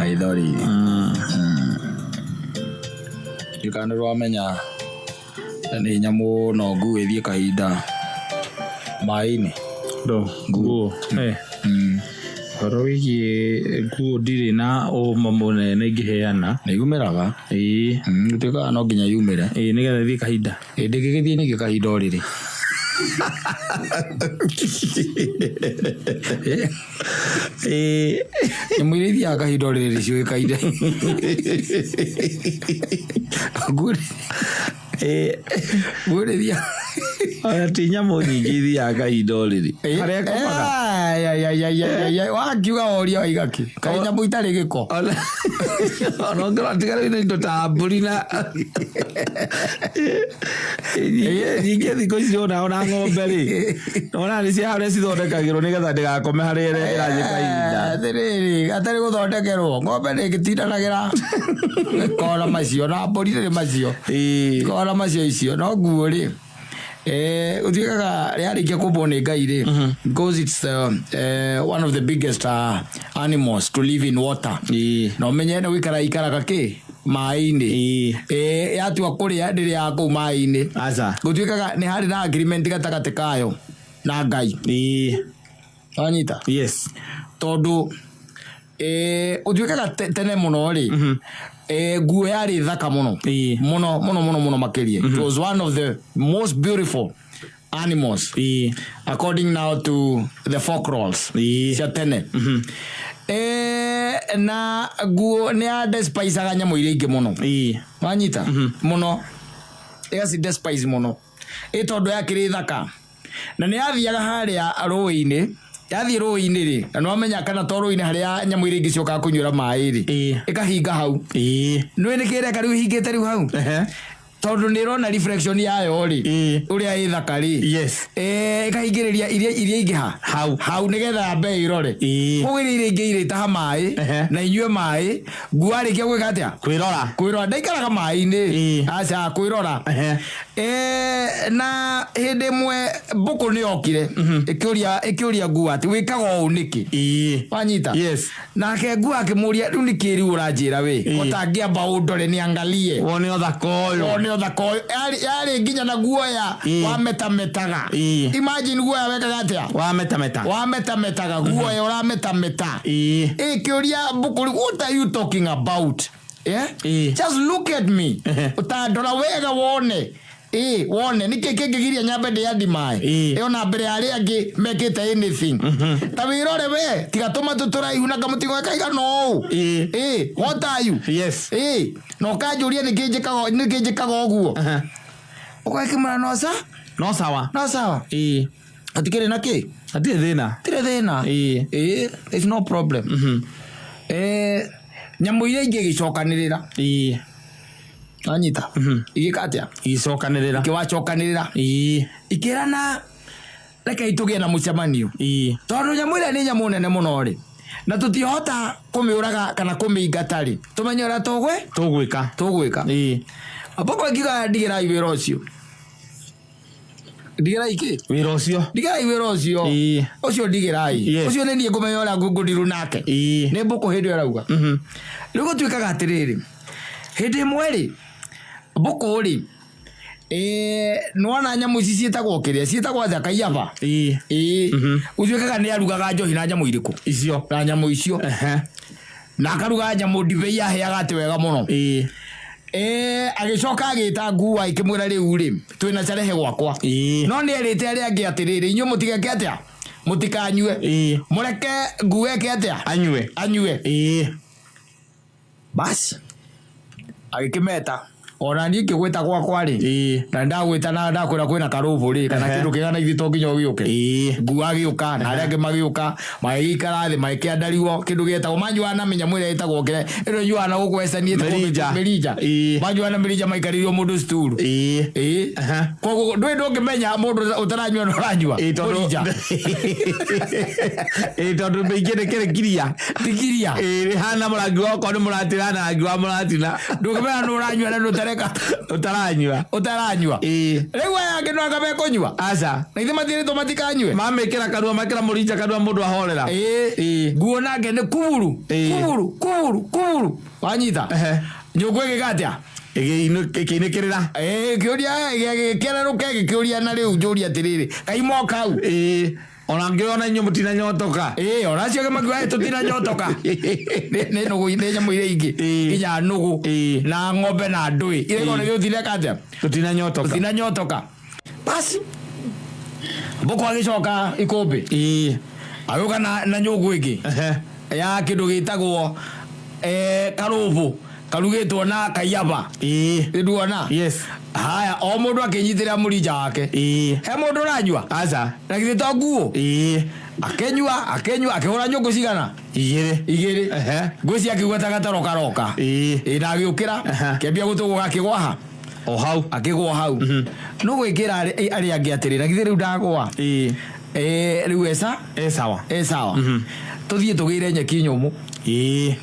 Maithori. Ndiũĩ kana nĩ ũramenya nĩ nyamũ no nguo ĩthiĩ kahinda maĩ-inĩ. Ndo nguo. Eh. Ũhoro wĩgiĩ nguo ndirĩ na ũma mũnene ingĩheana. Nĩ yumĩraga. Ĩĩ. Gũtuĩkaga no nginya yumĩre. Ĩĩ nĩgetha ĩthiĩ kahinda. Ĩ ndĩngĩgĩthiĩ ningĩ kahinda o rĩrĩ. Ĩĩ. Nyamũ iria ithiaga kahinda o rĩrĩ ciũĩkaine. Nguo Ĩĩ. nguo nĩ ithiaga. Ona ti nyamũ nyingĩ ithiaga kahinda o rĩrĩ. Harĩa ĩkomaga. Ai, ai, ai, ai, ai, ai, wakiuga woria waiga kĩ? Kaĩ nyamũ itarĩ gĩko? Ona ona ũngĩrora tiga rĩu nĩ indo ta mbũri na nyingĩ thikũ ici ona ona ng'ombe rĩ ona nĩ cia harĩa cithondekagĩrwo nĩgetha ndĩgakome harĩa ĩrĩa ĩrathiĩ kahinda. Atĩrĩrĩ, hatarĩ gũthondekerwo ng'ombe ndĩngĩtindanagĩra kona macio na mbũri ndĩrĩ macio Ĩĩ. kona macio icio no nguo rĩ gũtuĩkaga yarĩkia kũmbwo nĩ Ngai rĩ, because it's one of the biggest animals to live in water. Ĩĩ. Na ũmenye nĩ gũikara ikaraga kĩ maĩ-inĩ. Ĩĩ. Yatua kũrĩa ndĩrĩaga kũu maĩ-inĩ. Aca. Gũtuĩkaga nĩ harĩ na agreement gatagatĩ kayo na Ngai. Ĩĩ. Wanyita? Yes. Tondũ gũtuĩkaga tene mũno rĩ, nguo yarĩ thaka mũno. Ĩĩ. Mũno mũno mũno mũno makĩria. It was one of the most beautiful animals. Ĩĩ. According now to the folklores Ĩĩ. cia tene. Na nguo nĩ ya despisaga nyamũ iria ingĩ mũno. Ĩĩ. Wanyita? Mũno. Ĩgaci despise mũno. Ĩ tondũ yakĩrĩ thaka. Na nĩ yathiaga harĩa rũĩ-inĩ, yathiĩ rũĩ-inĩ rĩ, na nĩ wamenya kana to rũĩ-inĩ harĩa nyamũ iria ingĩ ciokaga kũnyuĩra maĩ rĩ, Ĩĩ. ĩkahinga hau. Ĩĩ. Nĩũĩ nĩkĩ ĩreka rĩu ĩhingĩte rĩu hau? Ehe. Tondũ nĩ ĩrona reflection yayo rĩ, Ĩĩ. ũrĩa ĩ thaka rĩ, Yes. Ĩkahingĩrĩria iria ingĩ ha? Hau. Hau nĩgetha yambe ĩrore. Ĩĩ. Koguo iria ingĩ irĩtaha maĩ, Ehe. na inyue maĩ, nguo arĩkia gwĩka atĩa? Kwĩrora. Kwĩrora. Ndaikaraga maĩ-inĩ. Ĩĩ. Aca, kwĩrora. Ehe. Na hĩndĩ ĩmwe mbũkũ nĩ yokire ĩkĩũria ĩkĩũria nguo atĩ wĩkaga ũũ nĩkĩ? Ĩĩ. Wanyita? Yes. Nake nguo akĩmũria rĩu nĩkĩ rĩu ũranjĩra wĩ? Ĩĩ. Ũtangĩamba ũndore niangalie. Wone ũthaka ũyũ. Wone ũthaka ũyũ. Yarĩ yarĩ nginya na guoya Ĩĩ. wametametaga. Ĩĩ. Imagine guoya wekaga atĩa? Wametameta. Wametametaga guoya ũrametameta. Ĩĩ. Ĩkĩũria mbũkũ rĩu what are you talking about? Yeah? Ĩĩ. Just look at me. Ehe. Ũtandora wega wone. Ĩĩ, wone nĩkĩ kĩngĩgiria nyambe ndĩandimae Ĩĩ. ĩyo na mbere ya arĩa angĩ mekĩte anything. Ta wĩrore we, tiga tũmatũ tũraihu na kamũting'oe kaigana ũũ. Ĩĩ. Ĩĩ, what are you? Yes. Ĩĩ, na ũkanjũria nĩkĩ njĩkaga nĩkĩ njĩkaga ũguo. Aha. Ũgakĩmwĩra no sa, No sawa. no sawa. Ĩĩ. Hatikĩrĩ na kĩ? Hatirĩ thĩna. Hatirĩ thĩna. Ĩĩ. Ĩĩ, there's no problem. Nyamũ iria ingĩ igĩcokanĩrĩra. Ĩĩ. Wanyita? Igĩka atĩa? Igĩcokanĩrĩra. Ikĩwacokanĩrĩra. Ĩĩ. Ikĩrana rekei tũgĩe na mũcemanio. Ĩĩ. Tondũ nyamũ ĩrĩa nĩ nyamũ nene mũno rĩ, na tũtihota kũmĩũraga kana kũmĩingata rĩ, tũmenye ũrĩa tũgwĩ? Tũgwĩka. Tũgwĩka. Ĩĩ. Mbũkũ ĩkiuga ndigĩrai wĩra ũcio. Ndigĩrai kĩ? Wĩra ũcio. Ndigĩrai wĩra ũcio. Ĩĩ. Ũcio ndigĩrai. Yes. Ũcio nĩ niĩ ngũmenya ũrĩa ngũndiru nake. Ĩĩ. Nĩ mbũkũ hĩndĩ ĩyo ĩrauga. Rĩu gũtuĩkaga atĩrĩrĩ, hĩndĩ ĩmwe rĩ, mbũkũ rĩ, nĩwona nyamũ ici ciĩtagwo kĩrĩa, ciĩtagwo atĩa kaiyaba? Ĩĩ. Ĩĩ. Gũtuĩkaga nĩ arugaga njohi na nyamũ irĩkũ? Icio. Na nyamũ icio. Ehe. Na akaruga nyamũ ndibei yaheaga atĩ wega mũno. Ĩĩ. Agĩcoka agĩta ngua ĩkĩmwĩra rĩu rĩ, twĩna carehe gwakwa. Ĩĩ. No nĩ erĩte arĩa angĩ atĩrĩrĩ, inyuĩ mũtigeke atĩa? Mũtikanyue. Ĩĩ. Mũreke ngua ĩke atĩa? Anyue. Anyue. Ĩĩ. Bas, agĩkĩmeta ona niĩ ngĩgwĩta gwakwa rĩ, Ĩĩ. na ndagwĩta na ndakwĩra kwĩna karũbũ rĩ, kana Ehe. kĩndũ kĩgana ithuĩ to nginya ũgĩũke. Ĩĩ. Ngua agĩũka na arĩa angĩ magĩũka magĩgĩikara thĩ magĩkĩandariwo kĩndũ gĩetagwo manyuaga na mĩnyamũ ĩrĩa ĩtagwo kĩrĩa ĩno nyuaga na gũkũ Western ĩtagwo Mĩrinja. mĩrinja. Ĩĩ. Manyuaga na mĩrinja maikarĩirio mũndũ sturu. Ĩĩ. Ĩĩ. Aha. Koguo ndũĩ ndũngĩmenya mũndũ ũtaranyua na ũranyua. Ĩĩ tondũ Mũrinja. Ĩĩ tondũ mĩingĩ nĩ kĩrĩ kiria. Ti kiria. Ĩĩ rĩhana mũrangi wa okorwo nĩ mũratina na rangi wa mũratina. Ndũngĩmenya nũ ũranyua na nũ ũtaranyua. Ũtareka. Ũtaranyua. Ũtaranyua. Ĩĩ. Rĩu aya angĩ no anga mekũnyua. Aca. Na ithe matirĩtwo matikanyue. Mamĩkĩra kanua, mekĩra mũrinja kanua mũndũ ahorera. Ĩĩ. Ĩĩ. Nguo nake nĩ kuburu. Ĩĩ. Kuburu, kuburu, kuburu. Wanyita. Ehe. Nyũngũ ĩgĩka atĩa? Ĩkĩinĩkĩrĩra. Ĩĩ, kĩũria gĩkĩererũke gĩkĩũria na rĩu njũria atĩrĩrĩ, kaĩ moka hau? Ĩĩ. Ona ngĩona inyuĩ mũtinanyotoka. Ĩĩ, ona acio angĩ makiuga, "Ĩ, tũtinanyotoka." Nĩ nũgũ, nĩ nyamũ iria ingĩ. Ĩĩ. Nginya nũgũ Ĩĩ. na ng'ombe na ndũĩ. Iria ikoragwo nĩ gũtineka atĩa? Tũtinanyotoka. Tũtinanyotoka. Basi. Mbũkũ agĩcoka ikũmbĩ. Ĩĩ. Agĩũka na nyũngũ ĩngĩ. Ehe. Ya kĩndũ gĩtagwo karũbũ karugĩtwo na kaiyaba. Ĩĩ. Nĩnduona? Yes. Haya, o mũndũ akĩnyitĩrĩra mũrinja wake. Ĩĩ. He mũndũ ũranyua? Aca. Na githĩ to nguo? Ĩĩ. Akĩnyua, akĩnyua, akĩhũra nyũngũ cigana? Igĩrĩ. Igĩrĩ. Ehe. Ngwĩciria akiuga ta gatoro karoka. Ĩĩ. Ĩĩ, na agĩũkĩra, Aha. kĩambia gũtũgũga akĩgwa ha? O hau. Akĩgwa hau. No gwĩkĩra arĩa angĩ atĩrĩ, na githĩ rĩu ndagwa? Ĩĩ. Rĩu eca? E sawa. E sawa. Tũthiĩ tũgĩre nyeki nyũmũ. Ĩĩ.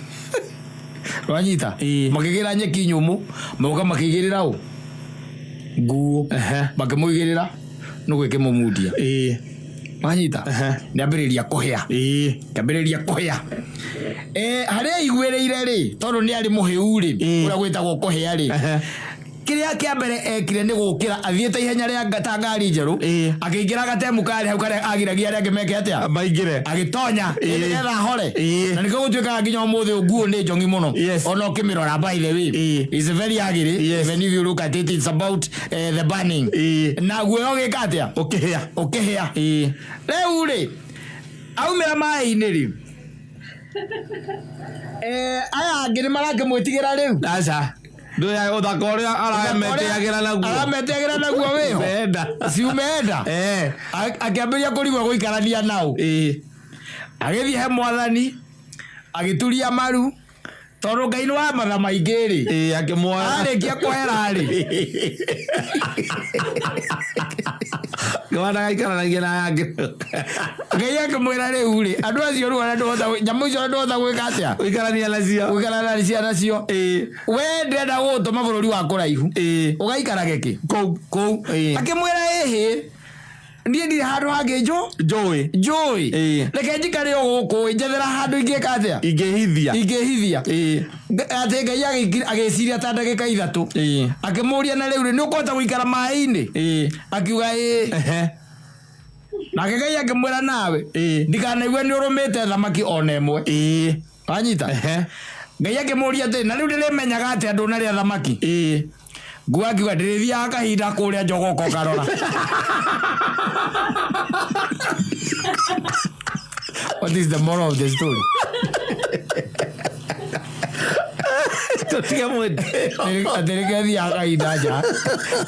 Wanyita? Ĩĩ. Makĩgĩra nyeki nyũmũ, moka makĩigĩrĩra ũ? Nguo. Ehe. Makĩmũigĩrĩra, nũgũ ĩkĩmũmundia. Ĩĩ. Wanyita? Ehe. Nĩambĩrĩria kũhĩa. Ĩĩ. Kĩambĩrĩria kũhĩa. Harĩa aiguĩrĩire rĩ, tondũ nĩ arĩ mũhĩu rĩ, Ĩĩ. ũrĩa gwĩtagwo kũhĩa rĩ. Ehe. Kĩrĩa kĩa mbere ekire nĩ gũkĩra athiĩte ihenya rĩa ta ngari njerũ, Ĩĩ. akĩingĩra gatemu karĩ hau karĩa agiragia arĩa angĩ meke atĩa? Maingĩre. Agĩtonya Ĩĩ. nĩgetha ahore. Ĩĩ. Na nĩkĩo gũtuĩkaga nginya ũmũthĩ nguo nĩ njongi mũno. Yes. Ona ũkĩmĩrora by the way. Ĩĩ. It's very ugly. Yes. Even if you look at it, it's about the burning. Ĩĩ. Na guoya ũgĩka atĩa? Ũkĩhĩa. Ũkĩhĩa. Ĩĩ. Rĩu rĩ, aumĩra maĩ-inĩ rĩ, aya angĩ nĩ marakĩmwĩtigĩra rĩu. Aca. Ndũya ũthaka ũrĩa arametĩagĩra naguo. Arametĩagĩra naguo wĩho. Umeenda. Si umeenda? Eh. Akĩambĩrĩria kũrigwo gũikarania nao. Ĩĩ. Agĩthiĩ he mwathani, agĩturia maru, tondũ Ngai nĩ wa matha maingĩ rĩ. Ĩĩ, akĩmuoya. Arĩkia kwehera rĩ. Kĩmwana gaikaranagia na aya angĩ. Ngai akĩmwĩra rĩu rĩ, andũ acio rĩu ona ndũhota nyamũ icio ona ndũhota gwĩka atĩa? Gũikarania nacio. Gũikarania nacio. Ĩĩ. We ndĩrenda gũgũtũma bũrũri wa kũraihu. Ĩĩ. Ũgaikarage kĩ? Kũu. Kũu. Ĩĩ. Akĩmwĩra ĩhĩ, niĩ ndirĩ handũ hangĩ Njũĩ. njũĩ. Ĩĩ. Reke njikare o gũkũ, njethera handũ ingĩka atĩa? Ingĩhithia. Ingĩhithia. Ĩĩ. Atĩ Ngai agĩciria ta ndagĩka ithatũ. Ĩĩ. Akĩmũria na rĩu rĩ, nĩ ũkũhota gũikara maĩ-inĩ? Ĩĩ. Akiuga ĩĩ. Ehe. Nake Ngai akĩmwĩra nawe, Ĩĩ. ndikanaigue nĩ ũrũmĩte thamaki ona ĩmwe. Ĩĩ. Wanyita? Ehe. Ngai akĩmũria atĩrĩ, na rĩu ndĩrĩmenyaga atĩa ndũnarĩa thamaki? Ĩĩ. Nguo akiuga ndĩrĩthiaga kahinda kũrĩa njogoka ũkarora. What is the moral of the story? Tũtige mwĩtĩo. Atĩ rĩngĩ thiaga kahinda nja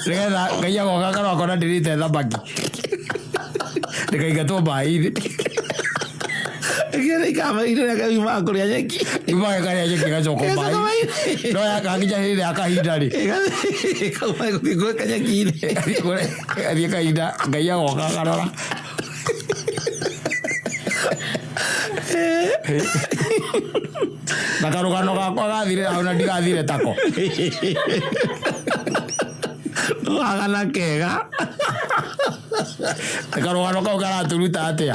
nĩgetha Ngai agoka akarora akona ndĩrĩte thamaki ndĩkaingatwo maĩ-inĩ. Ĩkĩra ikama-inĩ rĩa kauma kũrĩa nyeki. Yumaga karĩa nyeki gacoka Ĩgacoka maĩ-inĩ. maĩ-inĩ. No yakakinya hĩndĩ ya kahinda rĩ. Ĩkauma gũthiĩ gwĩka nyeki-inĩ. Athiĩ kahinda Ngai agoka akarora. Na karũgano gakwa gathire hau na ndigathire tako. Wagana kega. Karũgano kau karaturuta atĩa?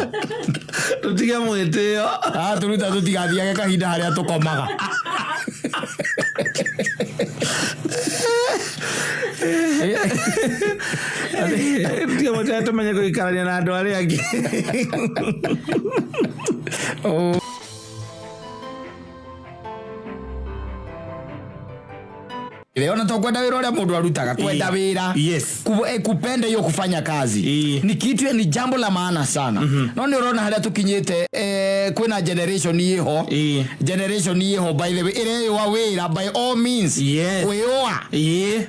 Tũtige mwĩtĩo. Karaturuta tũtigathiage kahinda harĩa tũkomaga. Tũtige mwĩtĩo tũmenye gũikarania na andũ arĩa angĩ. Ona to kwenda wĩra ũrĩa mũndũ arutaga, kwenda wĩra. Yes. Kupenda hiyo kufanya kazi. Ni kitu, ni jambo la maana sana. No nĩ ũrona harĩa tũkinyĩte, kwĩna generation ĩho. Generation ĩho by the way, ĩreyũa wĩra by all means. Yes. Kwĩyũa. Ĩĩ.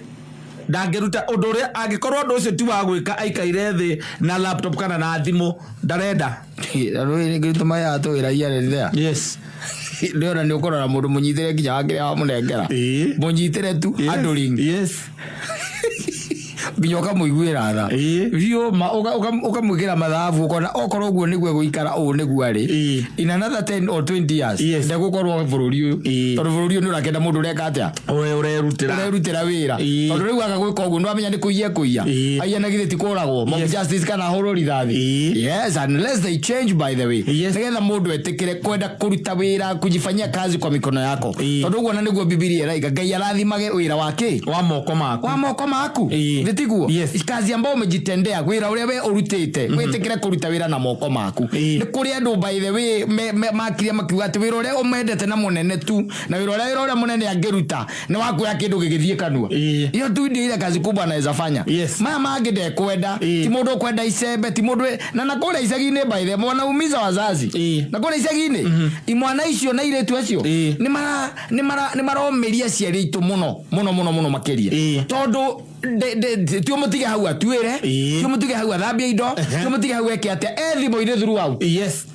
Ndangĩruta ũndũ ũrĩa angĩkorwo ũndũ ũcio ti wa gwĩka aikaire thĩ na laptop kana na thimũ ndarenda. Gĩtũma tũwĩra here and there. Yes. Ndĩrona nĩ ũkũrora mũndũ mũnyitĩre nginya wa kĩrĩa wamũnengera. Ĩĩ. Mũnyitĩre tu Yes. handling. Yes. Nginya ũkamũiguĩra tha. Ĩĩ. Biũ ma ũkamwĩkĩra mathabu ũkona okorwo ũguo nĩguo egũikara ũũ nĩguo arĩ. Ĩĩ. In another 10 or 20 years Yes. ndegũkorwo bũrũri ũyũ. Ĩĩ. Tondũ bũrũri ũyũ nĩ ũrakĩenda mũndũ ũreka atĩa? We ũrerutĩra. Ũrerutĩra wĩra. Ĩĩ. Tondũ rĩu aga gwĩka ũguo nĩwamenya nĩ kũiya ekũiya. Ĩĩ. Aiya na githĩ ti kũragwo. Mob Yes. justice kana ahũrwo rithathi. Ĩĩ. Yes, unless they change by the way. Yes. Nĩgetha mũndũ etĩkĩre kwenda kũruta wĩra kujifanyia kazi kwa mikono yako. Ĩĩ. Tondũ ũguo na nĩguo Bibilia ĩraiga Ngai arathimage wĩra wa kĩ? Wa moko maku. Wa moko maku. Ĩĩ. Thĩ tiguo? Yes. Kazi ambayo umejitendea wĩra ũrĩa we ũrutĩte wĩtĩkĩre kũruta wĩra na moko maku. Ĩĩ. Nĩ kũrĩ andũ by the way makirie makiuga atĩ wĩra ũrĩa ũmendete na mũnene tu na wĩra ũrĩa mũnene angĩruta nĩ wa kuoya kĩndũ gĩgĩthiĩ kanua. Ĩĩ. Hiyo tu ndio ile kazi kubwa anaweza fanya. Yes. Maya mangĩ ndekwenda Ĩĩ. ti mũndũ ũkwenda icembe ti mũndũ na kũrĩa icagi-inĩ by the way wanaumiza wazazi. Ĩĩ. Na kũrĩa icagi-inĩ imwana icio na airĩtu acio Ĩĩ. nĩ maromĩria aciari aitũ mũno mũno mũno mũno makĩria. Ĩĩ. Tondũ ti ũmũtige hau atuĩre, Ĩĩ. ti ũmũtige hau athambie indo, ti ũmũtige hau eke atĩa, e thimũ-inĩ throughout. Yes.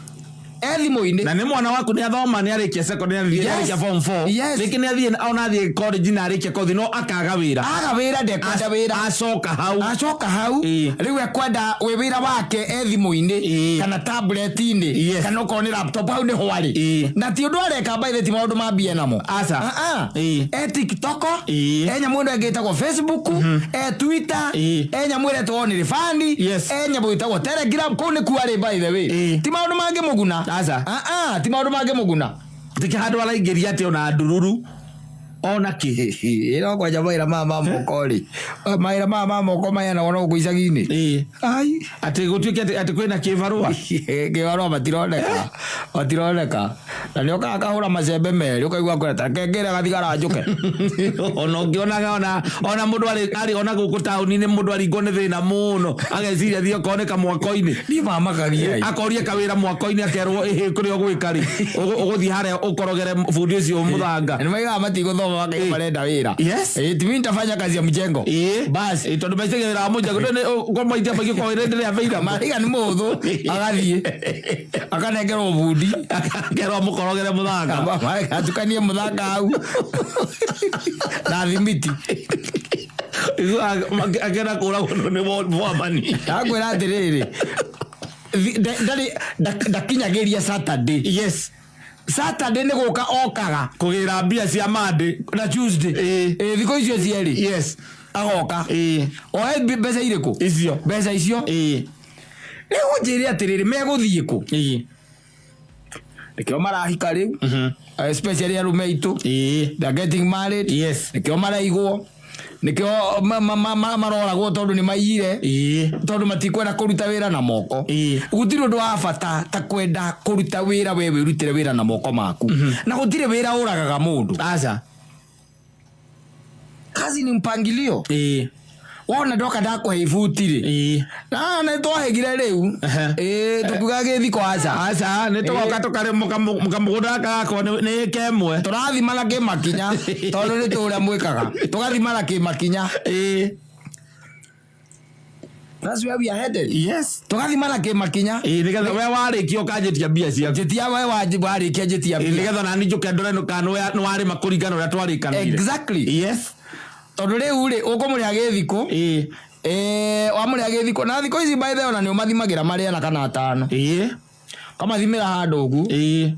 E thimũ-inĩ. Na nĩ mwana waku nĩ athoma nĩ arĩkia secondary nĩ Yes. arĩkia form 4. Yes. Rĩngĩ nĩ athiĩ ona athiĩ college na arĩkia kothi no akaga wĩra. Aga wĩra ndekwenda wĩra. Acoka hau. Acoka hau Ĩĩ. rĩu ekwenda wĩ wĩra wake e thimũ-inĩ Ĩĩ. kana tablet-inĩ Yes. kana okorwo nĩ laptop hau nĩho arĩ. Ĩĩ. Na ti ũndũ areka by the way, ti maũndũ ma mbia namo. Aca. Ah, ah. Ĩĩ. E TikTok, Ĩĩ. e nyamũ ĩno ĩngĩ ĩtagwo Facebook, e Twitter, Ĩĩ. e nyamũ ĩrĩa ĩtagwo OnlyFans, Yes. e nyamũ ĩtagwo Telegram kũu nĩkuo arĩ by the way. Ĩĩ. Ti maũndũ mangĩ mũguna. Aca. Ah, ah, ti maũndũ mangĩ mũguna. Tikĩ handũ araingĩria atĩ ona ndururu ona kĩ. Ĩno kwanja mawĩra maya ma moko rĩ, mawĩra maya ma moko maheanagwo no gũkũ icagi-inĩ. Ĩĩ. Ai. Atĩ gũtuĩke atĩ kwĩna kĩbarũa. Kĩbarũa matironeka matironeka na nĩ okaga akahũra macembe merĩ ũkaigua kwĩra ta reke ngĩre gathigara njũke. Ona ũngĩonaga ona mũndũ arĩ ona gũkũ taũni-inĩ mũndũ aringwo nĩ thĩna mũno ageciria thiĩ okorwo nĩ kamwako-inĩ. Niĩ mamakagia ĩ. Akoria kawĩra mwako-inĩ akerwo ĩhĩ kũrĩa ũgwĩka rĩ ũgũthiĩ harĩa ũkorogere bundi ũcio mũthanga. Nĩ maigaga matigũthoma makaiga marenda wĩra. Yes. Ĩ, ti mimi nitafanya kazi ya mjengo. Ĩĩ. Basi. Ĩĩ, tondũ meciria wĩra wa mũjengo kwa maita maingĩ kwa wĩra ndĩrĩ available. Mariga nĩ mũhũthũ agathiĩ akanengerwo bundi Akerwo mũkorogere mũthanga. Atukanie mũthanga hau na thimiti. Akenda kũragwo nĩ bwamani. Ndakwĩra atĩrĩrĩ ndarĩ ndakinyagĩria Saturday. Yes. Saturday nĩ gũka okaga Kũgĩra mbia cia Monday. Na Tuesday. Ĩĩ. Ĩ, thikũ icio cierĩ Yes. agoka. Ĩĩ. Oe mbeca irĩkũ? Icio. Mbeca icio. Ĩĩ. Rĩu njĩre atĩrĩrĩ megũthiĩ kũ? Ĩĩ. Nĩkĩo marahika rĩu. Especially arũme aitũ. Ĩĩ. They are getting married. Yes. Nĩkĩo maraigwo. Nĩkĩo maroragwo tondũ nĩ maiyire. Ĩĩ. Tondũ matikwenda kũruta wĩra na moko. Ĩĩ. Gũtirĩ ũndũ wa bata ta kwenda kũruta wĩra we wĩrutĩre wĩra na moko maku. Na gũtirĩ wĩra ũragaga mũndũ. Aca. Kazi ni mpangilio. Ĩĩ. Wona ndoka ndakũhe ibuti rĩ. Ĩĩ. Na nĩ twahĩgire rĩu. Ehe. Ĩĩ tukiuga gĩthiko aca. Aca nĩ tũgoka tũkarĩma kamũgũnda gaka gakwa nĩ ĩka ĩmwe. Tũrathimana kĩmakinya tondũ nĩ tũĩ ũrĩa mwĩkaga. Tũgathimana kĩmakinya. Ĩĩ. That's where we are headed. Yes. Tũgathimana kĩmakinya. Ĩĩ nĩgetha we warĩkia ũkanjĩtia mbia ciaku. Njĩtia we warĩkia njĩtia Ĩĩ mbia. nĩgetha nani njũke ndore kana nĩ warĩma kũringana ũrĩa twarĩkanĩire. Exactly. Yes. Tondũ rĩu rĩ ũkũmũrĩha gĩthikũ. Ĩĩ. Ĩĩ wamũrĩha gĩthikũ na thikũ ici by the way ona nĩ ũmathimagĩra marĩ ana kana atano. Ĩĩ. Kamathimĩra handũ ũguo. Ĩĩ.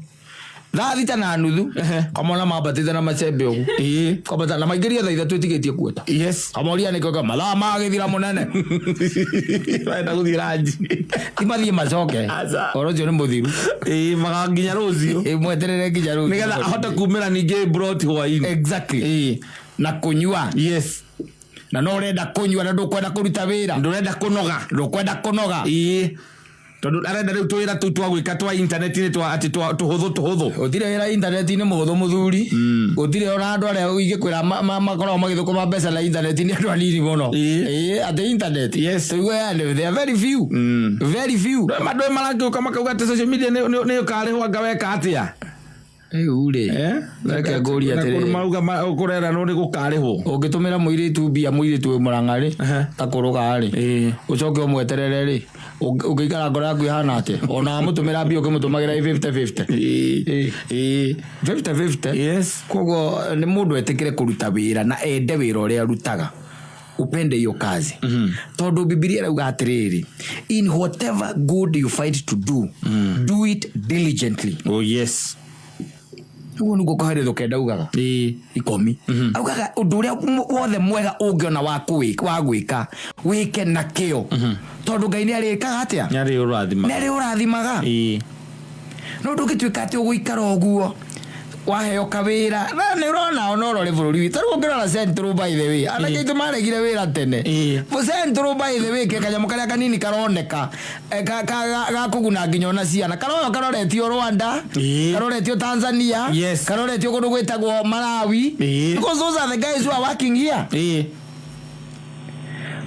Thaa 6:30. Ehe. Kamona mambatĩte na macembe ũguo. Ĩĩ. Kambata na maingĩria thaa 3 ĩtigĩtie kuota. Yes. Kamoria nĩkĩo mathaa magĩthira mũnene. Marenda gũthiĩ ranji. Ti mathiĩ macoke. Aca. Ũhoro ũcio nĩ mũthiru. Ĩĩ maganginya rũciũ. Ĩ, mweterere nginya rũciũ. Nĩgetha ahote kumĩra ningĩ broti hwainĩ. Exactly. Ĩĩ. Na kũnyua. Yes. Na no ũrenda kũnyua na ndũkwenda kũruta wĩra. Ndũrenda kũnoga. Ndũkwenda kũnoga. Ĩĩ. Tondũ arenda rĩu tũwĩra tũu twa gwĩka twa intaneti-inĩ twa atĩ twa tũhũthũ tũhũthũ. Gũtirĩ wĩra intaneti-inĩ mũhũthũ mũthuri. Gũtirĩ ona andũ arĩa ingĩkwĩra makoragwo magĩthũkũma mbeca na intaneti nĩ andũ anini mũno. Ĩĩ. Ĩĩ, atĩ internet. Yes. Tũigue yani they are very few. Very few. Andũ marangĩũka makauga atĩ social media nĩ ũkarĩhwo anga weka atĩa. Rĩu rĩ. Reke ngũrie Na kũndũ atĩrĩrĩ. marauga kũreranwo nĩ gũkarĩhwo. Ũngĩtũmĩra mũirĩtu mbia mũirĩtu wĩ Mũrang'a rĩ, Ehe. ta kũrũga rĩ, Ĩĩ. ũcoke ũmweterere rĩ, ũngĩikara ngoro yaku ĩhana atĩa? Ona wamũtũmĩra mbia ũkĩmũtũmagĩra ĩ 50-50. Ĩĩ. Ĩĩ. 50-50. Yes. Koguo nĩ mũndũ etĩkĩre kũruta wĩra na ende wĩra ũrĩa arutaga. Upende hiyo kazi, tondũ Bibilia ĩrauga atĩrĩrĩ, "In whatever good you find to do, do it diligently." Oh yes. Ũguo nĩguo Koheletho kenda ugaga 10 augaga ũndũ ũrĩa wothe mwega ũngĩona wa gwĩka, wĩke na kĩo, tondũ Ngai nĩ arĩkaga atĩa? Nĩ arĩ ũrathima. Nĩ arĩ ũrathimaga. No ndũngĩtuĩka atĩ ũgũikara ũguo waheo kawĩra na nĩ ũrona ona ũrore bũrũri witũ rĩu, ũngĩrora Central, by the way, anake aitũ maregire wĩra tene. Central, by the way, ke kanyamũ karĩa kanini karoneka ga kũguna nginya ona ciana karoyo karoretio Rwanda, karoretio Tanzania, karoretio kũndũ gwĩtagwo Malawi, because those are the guys who are working here.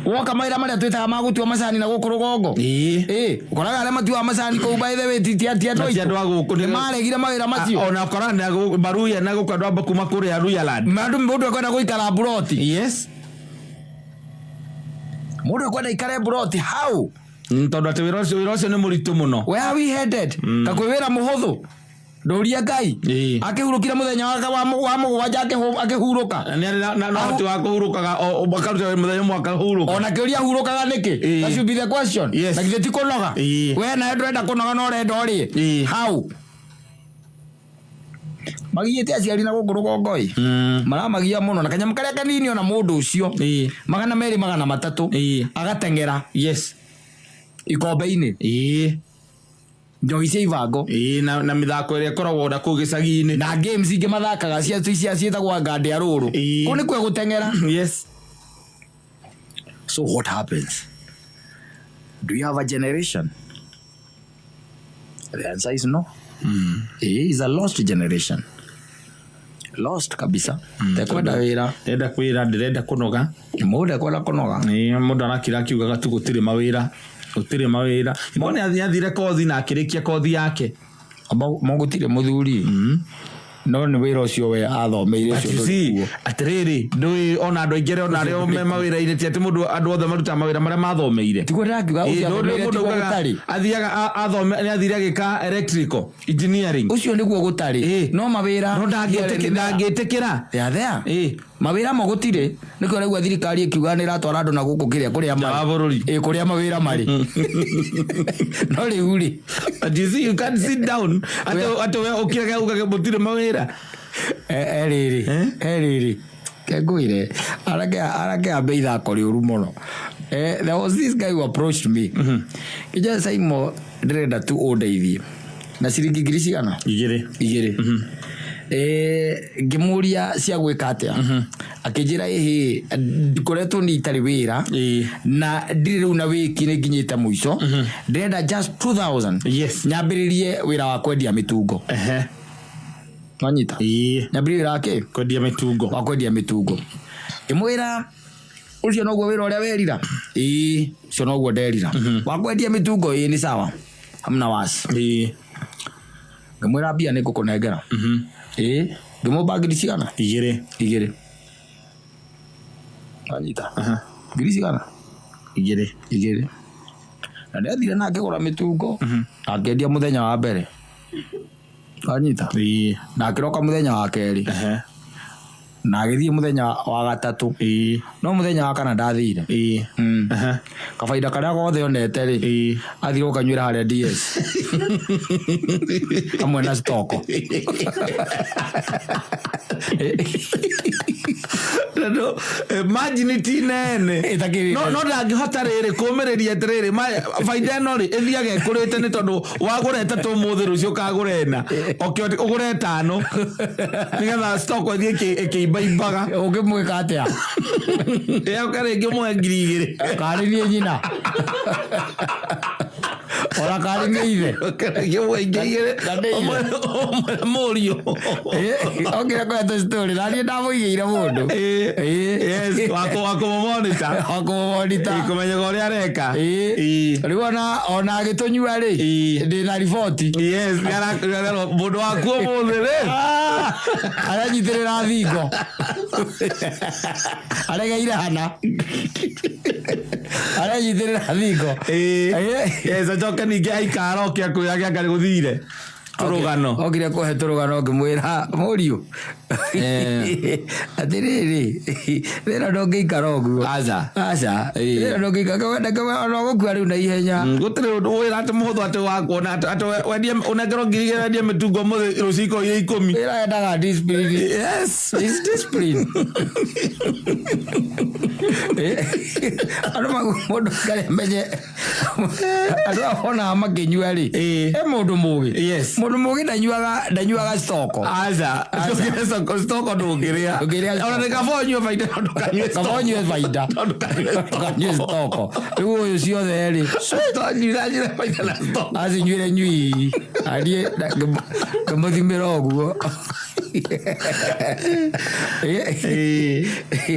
Woka mawĩra marĩa twĩtaga ma gũtua macani na gũkũ rũgongo, ĩ ũkoraga arĩa matuaga macani kũu, by the way, ti andũ Na ti andũ a gũkũ. Nĩ maregire mawĩra macio. Ona ũkoraga nĩ Maruya na gũkũ andũ amba kuma kũrĩa Luhyaland. Andũ mũndũ ekwenda gũikara mburoti. Mũndũ ekwenda ikare mburoti how? Tondũ atĩ wĩra ũcio nĩ mũritũ mũno. Where are we headed? Kakwĩ wĩra mũhũthũ, ndũria Ngai. Akĩhurũkire mũthenya wa mũgwanja, akĩhurũka. Na nĩ arĩ na ũhoti wa kũhurũkaga akaruta wĩra mũthenya ũmwe akahurũka. Ona kĩũria, hurũkaga nĩkĩ? That should be the question. Na githĩ ti kũnoga? We nawe ndũrenda kũnoga no ũrenda ũrĩe. How magiĩte aciari na gũkũ rũgongo-ĩ, maramagia mũno na kanyamũ karĩa kanini ona mũndũ ũcio, 200, 300, agateng'era ikombe-inĩ, njohi cia ibango. Ĩĩ, na mĩthako ĩrĩa ĩkoragwo na kũu gĩcagi-inĩ. Na games ingĩ mathakaga cia ciĩtagwo ngandĩ ya rũrũ. Kũu nĩkuo gũteng'era. So what happens? Do you have a generation? The answer is no. Is a lost generation, lost kabisa. Tekwenda wĩra. Ndĩrenda kwĩra ndĩrenda kũnoga. Mũndũ ekwenda kũnoga. Ĩĩ, mũndũ arakira akiugaga tu gũtirĩ mawĩra, gũtirĩ mawĩra. Mo nĩ athire kothi na akĩrĩkia kothi yake. Mo gũtirĩ mũthuri, no nĩ wĩra ũcio we athomeire But ũcio you ndũrĩ see, kuo. Atĩrĩrĩ, ndũĩ ona andũ aingĩ arĩa ona arĩa me mawĩra-inĩ, ti atĩ mũndũ andũ othe marutaga mawĩra marĩa mathomeire. Tiguo ndĩrakiuga, Ĩĩ, ũcio ndũĩ athomeire mũndũ tiguo augaga gũtarĩ. Athiaga athome nĩ athire agĩka electrical engineering. Ũcio nĩguo gũtarĩ. No mawĩra No ndangĩtĩkĩra. They are there. Mawĩra mo gũtirĩ, nĩkĩo raigua thirikari ĩkiuga nĩ ĩratwara andũ na gũkũ kĩrĩa kũrĩa Nja wa marĩ. bũrũri. Ĩ, kũrĩa mawĩra marĩ, no rĩu rĩ, But you see, you can't sit down atĩ we ũkĩrega ugage gũtirĩ mawĩra. Rĩrĩ, rĩrĩ kengwire anake ambe ithako rĩũru mũno. There was this guy who approached me, kĩnja Saimo, ndĩrenda tu ũndeithie na ciringi ngiri cigana? 2. 2. Ngĩmũria cia gwĩka atĩa, akĩnjĩra ĩhĩ ngoretwo ni itarĩ wĩra na ndirĩ rĩu na wĩki, nĩ nginyĩte mũico, ndĩrenda just 2000 nyambĩrĩrie wĩra wa kwendia mĩtungo. Wanyita? Nyambĩrĩrie wĩra wa kĩ? Kwendia mĩtungo. Wa kwendia mĩtungo. Ngĩmwĩra ũcio noguo wĩra ũrĩa werira? Ĩĩ, ũcio noguo nderira, wa kwendia mĩtungo. Ĩĩ, nĩ sawa, hamna wasi. Ngĩmwĩra mbia nĩ ngũkũnengera. Ĩĩ, ngĩmũmba ngiri cigana? 2. 2. Wanyita? Ngiri cigana? 2. 2. Na nĩathire na akĩgũra mĩtungo na akĩendia mũthenya wa mbere. Wanyita? Na akĩroka mũthenya wa kerĩ na agĩthiĩ mũthenya wa gatatũ, no mũthenya wa kana ndathire. Kabaida karĩa gothe onete rĩ, athire gũkanyuĩra harĩa DS hamwe na stoko. Tondũ margin ti nene. Ĩtakĩrĩ no ndangĩhota rĩrĩ kũmĩrĩria atĩrĩrĩ baida ĩno rĩ ĩthiaga ĩkũrĩte, nĩ tondũ wagũra 3 ũmũthĩ, rũciũ ũkagũra 4, oke ũgũre 5, nĩgetha stock ĩthiĩ ĩkĩimbaimbaga. Ũngĩmwĩka atĩa? Ĩoke rĩngĩ ũmũhe 2000. Karĩ niĩ nyina, ona karĩ nĩ ithe. Oke rĩngĩ ũmũhe ingĩ 2. Na nĩ ithe. Ũmũhe mũriũ. Okire kũhete story na niĩ ndamũigĩire mũndũ. Yes, wakũmũmonita. Wakũmũmonita. Kũmenyaga ũrĩa areka. Rĩu ona agĩtũnyua rĩ, ndĩ na riboti. Yes, mũndũ waku ũmũthĩ rĩ. Aranyitĩrĩra thingo, aregeire hana, aranyitĩrĩra thingo. Yes, acoke ningĩ aikara oke akwĩrage anga nĩ gũthire. Tũrũgano. Okire kũhe tũrũgano ngĩmwĩra mũriũ atĩrĩrĩ thĩna ndũngĩikara ũguo. Aca. Aca. Ĩĩ. Thĩna ndũngĩikara ona ũgũkua rĩu na ihenya. Gũtirĩ ũndũ wĩra atĩ mũhũthũ atĩ wa kuona atĩ atĩ wendie ũnengerwo 10,000 wendie mĩtungo ũmũthĩ rũciũ ikorwo irĩ 10. Wĩra wendaga discipline. Yes. It's discipline. Andũ mũndũ ngarĩ amenye andũ aya wonaga makĩnyua rĩ Ĩĩ. he mũndũ mũgĩ. Yes. Mũndũ mũgĩ ndanyuaga stoko. Aca. Ndũngĩrĩa stoko ndũngĩrĩa. Ndũngĩrĩa Ona nĩ kaba ũnyue baita no ndũkanyue Kaba ũnyue baita. No ndũkanyue Ndũkanyue stoko. Rĩu ũyũ ciothe rĩ Nyuire nyuire baita na stoko. acinyuire nyui ariĩ ngĩmũthimĩra ũguo. Ĩĩ.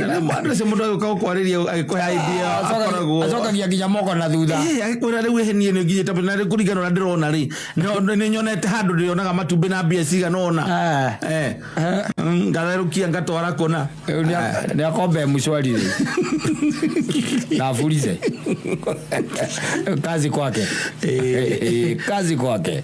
Na andũ acio mũndũ agĩũka gũkwarĩria agĩkũhe idea akoragwo Acokagia nginya moko na thutha. Ĩĩ, agĩkwĩra rĩu ĩhĩ niĩ nĩ nginyĩte na rĩu kũringana ũrĩa ndĩrona rĩ nĩ nyonete handũ ndĩrĩonaga matumbĩ na mbia cigana ũna. Ah. Eh. Ngatherũkia ngatwara kũna. Rĩu nĩ akombe mshwari rĩ na abulize kazi kwake. Ĩĩ. Kazi kwake.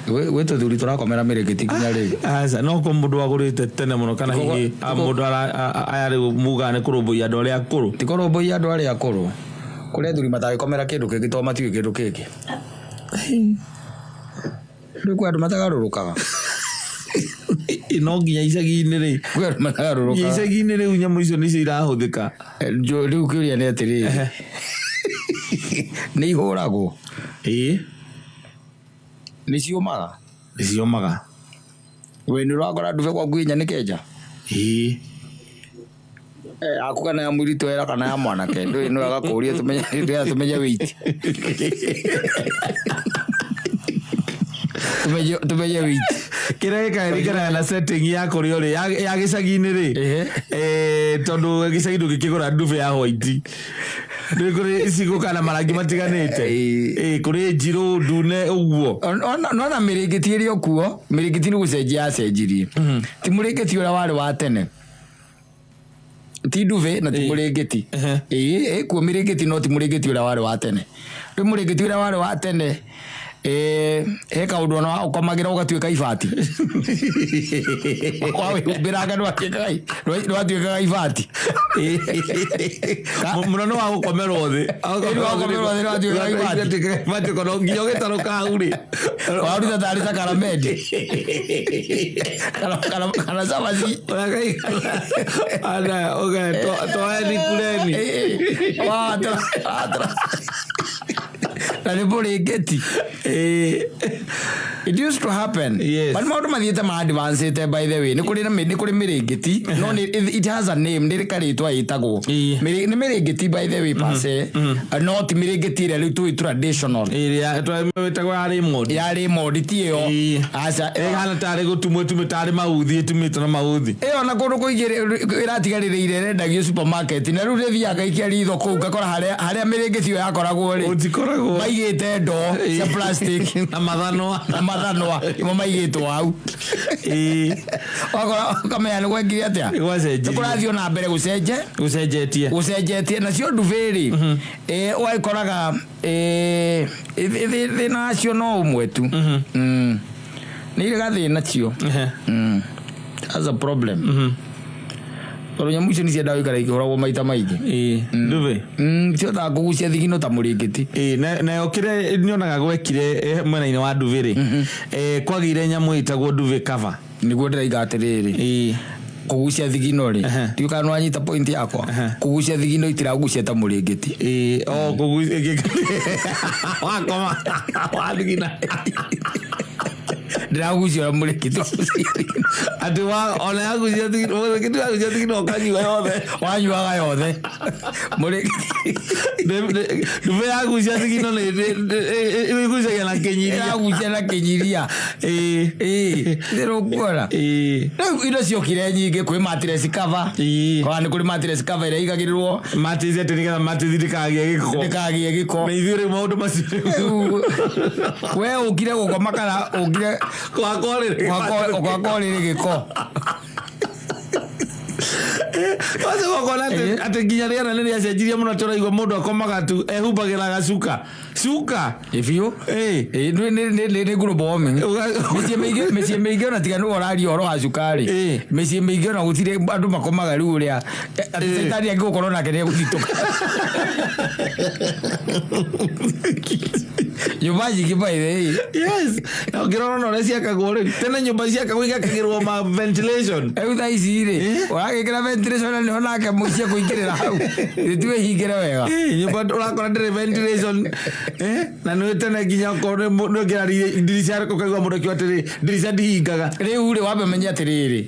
Gwĩ tũthuri tũrakomera mĩrĩngĩti nginya rĩu. Aca no ko mũndũ wagũrĩte tene mũno kana hihi mũndũ aya rĩu mugaga nĩ kũrũmbũiya andũ arĩa akũrũ. Ti kũrũmbũiya andũ arĩa akũrũ. Kũrĩ athuri matangĩkomera kĩndũ kĩngĩ tondũ matiũĩ kĩndũ kĩngĩ. Rĩu kwĩ andũ matagarũrũkaga. No nginya icagi-inĩ rĩ. Kwĩ andũ Nginya matagarũrũkaga. icagi-inĩ rĩu nyamũ icio nĩcio irahũthĩka. Rĩu kĩũria nĩ atĩrĩrĩ. Nĩ ihũragwo. Ĩĩ. Nĩ ciũmaga. Nĩ ciũmaga. We nĩ ũrakora ndube gwaku ĩ nyanĩke nja? Ĩĩ. Aku kana ya mũirĩtu wera kana ya mwanake ndũĩ nĩ wega kũũria tũmenye nĩgetha tũmenye weight. Tũmenye weight. Kĩrĩa gĩkaririkanaga na setting ya kũrĩa ũrĩ ya gĩcagi-inĩ rĩ. Tondũ gĩcagi ndũngĩkĩgũra ndube ya white. Nĩ kũrĩ cigũka na marangi matiganĩte. Ĩĩ. Ĩĩ, kũrĩ njirũ ndune ũguo. Nona mĩrĩngĩti ĩrĩ o kuo, mĩrĩngĩti nĩ gũcenjia yacenjirie. Ti mũrĩngĩti ũrĩa warĩ wa tene. Ti ndube na ti mũrĩngĩti. Ĩĩ, ĩkuo mĩrĩngĩti no ti mũrĩngĩti ũrĩa warĩ wa tene. Rĩu mũrĩngĩti ũrĩa warĩ wa tene he kaũndũ ona ũkomagĩra ũgatuĩka ibati. Wawĩhumbĩranga nĩwatuĩkaga ibati. Mũno nĩ wa gũkomerwo thĩ. Ĩĩ, nĩ wa gũkomerwo thĩ nĩwatuĩkaga ibati. Nĩwatuĩkaga ibati ũkona nginya ũgĩtarũka hau rĩ. Waruta tarĩ sakaramende. Kana cabaci. Ana, okay, toeni kuleni. Na nĩ mũrĩngĩti. It used to happen. Yes. But maũndũ mathiĩte ma advanced by the way. Nĩ kũrĩ na nĩ kũrĩ mĩrĩngĩti no nĩ it has a name, nĩ karĩtwa ĩtagwo. Ĩĩ. Nĩ mĩrĩngĩti by the way per se. No ti mĩrĩngĩti ĩrĩa rĩu tũĩ traditional. Ĩrĩa twĩtagwo ya Raymond. Ya Raymond ti ĩyo. Ĩĩ. Aca. Ĩhana tarĩ gũtumwo ĩtumĩtwo tarĩ mauthi ĩtumĩtwo na mauthi. Ĩyo na kũndũ kũingĩ ĩratigarĩrĩire ĩrendagio supermarket na rĩu rĩthiaga ngaikia ritho kũu ngakora harĩa mĩrĩngĩti ĩyo yakoragwo rĩ. Gũtikoragwo. Maigĩte ndoo cia plastic Na mathanwa. na mathanwa nĩmo maigĩtwo hau. Ĩĩ. Wakora ũkamenya nĩ gwekire atĩa. Nĩ gwacenjirie. Nĩ kũrathiĩ ona mbere gũcenje. Gũcenjetie. Gũcenjetie nacio ndube rĩ. Ũgagĩkoraga thĩna wacio no ũmwe tu. Nĩ irĩ gathĩna cio. That's a problem. Tondũ nyamũ icio nĩ ciendaga gũikara ikĩhũragwo maita maingĩ. Ĩĩ. Ndube. Cihotaga kũgucia thigino ta mũrĩngĩti. Ĩĩ, nayo kĩrĩa nyonaga gwekire mwena-inĩ wa ndube rĩ, kwagĩire nyamũ ĩtagwo ndube cover. Nĩguo ndĩraiga atĩrĩrĩ. Ĩĩ. Kũgucia thigino rĩ, ndiũĩ kana nĩwanyita point yakwa. Kũgucia thigino itiragucia ta mũrĩngĩti. Ĩĩ, o kũgucia wakoma wathigina. Ndĩragucia ũrĩa mũrĩngĩti. Atĩ wa ona yagucia thigino, mũrĩngĩti wagucia thigino ũkanyua yothe. Wanyuaga yothe. Mũrĩngĩti. Ndume yagucia thigino nĩ ĩgucagia na kĩnyiria. Ĩragucia na kĩnyiria. Ĩĩ. Ĩĩ, ndĩrũkuona. Ĩĩ. Rĩu indo ciokire nyingĩ kwĩ mattress cover. Ĩĩ. Kwa nĩ kũrĩ mattress cover ĩrĩa ĩigagĩrĩrwo Mattress atĩ nĩgetha mattress ndĩkagĩe gĩko. ndĩkagĩe gĩko. Na ithuĩ rĩu maũndũ macio rĩu. Rĩu, we ũkire gũkoma kana ũkire Gwakwa rĩrĩ. Gwakwa rĩrĩ gĩko. Wacoka ũkona atĩ nginya rĩera nĩ rĩacenjirie mũno tũraigua mũndũ akomaga tu ehumbagĩra gacuka cuka. Biũ. Ĩ. Nĩ global warming. Mĩciĩ mĩingĩ ona tiga nĩwe ũraria ũhoro wa cukari. Mĩciĩ mĩingĩ ona gũtirĩ andũ makomaga rĩu ũrĩa atĩ caitani angĩgũkorwo nake nĩ egũthitũka. Nyũmba nyingĩ by the way. Yes, na ũngĩrora ona ũrĩa ciakagwo rĩu, tene nyũmba ciakagwo igakagĩrwo ma ventilation. Rĩu thaa ici rĩ, ũragĩkĩra ventilation na nĩho nake mũici ekũingĩrĩra hau. Githĩ ti wĩhingĩre wega? Ĩ, nyũmba ũrakora ndĩrĩ ventilation. Na nĩ tene nginya okorwo nĩ ũngĩra ndirica ũkaigua mũndũ akiuga atĩrĩ, ndirica ndihingaga. Rĩu rĩ, wambe ũmenye atĩrĩrĩ,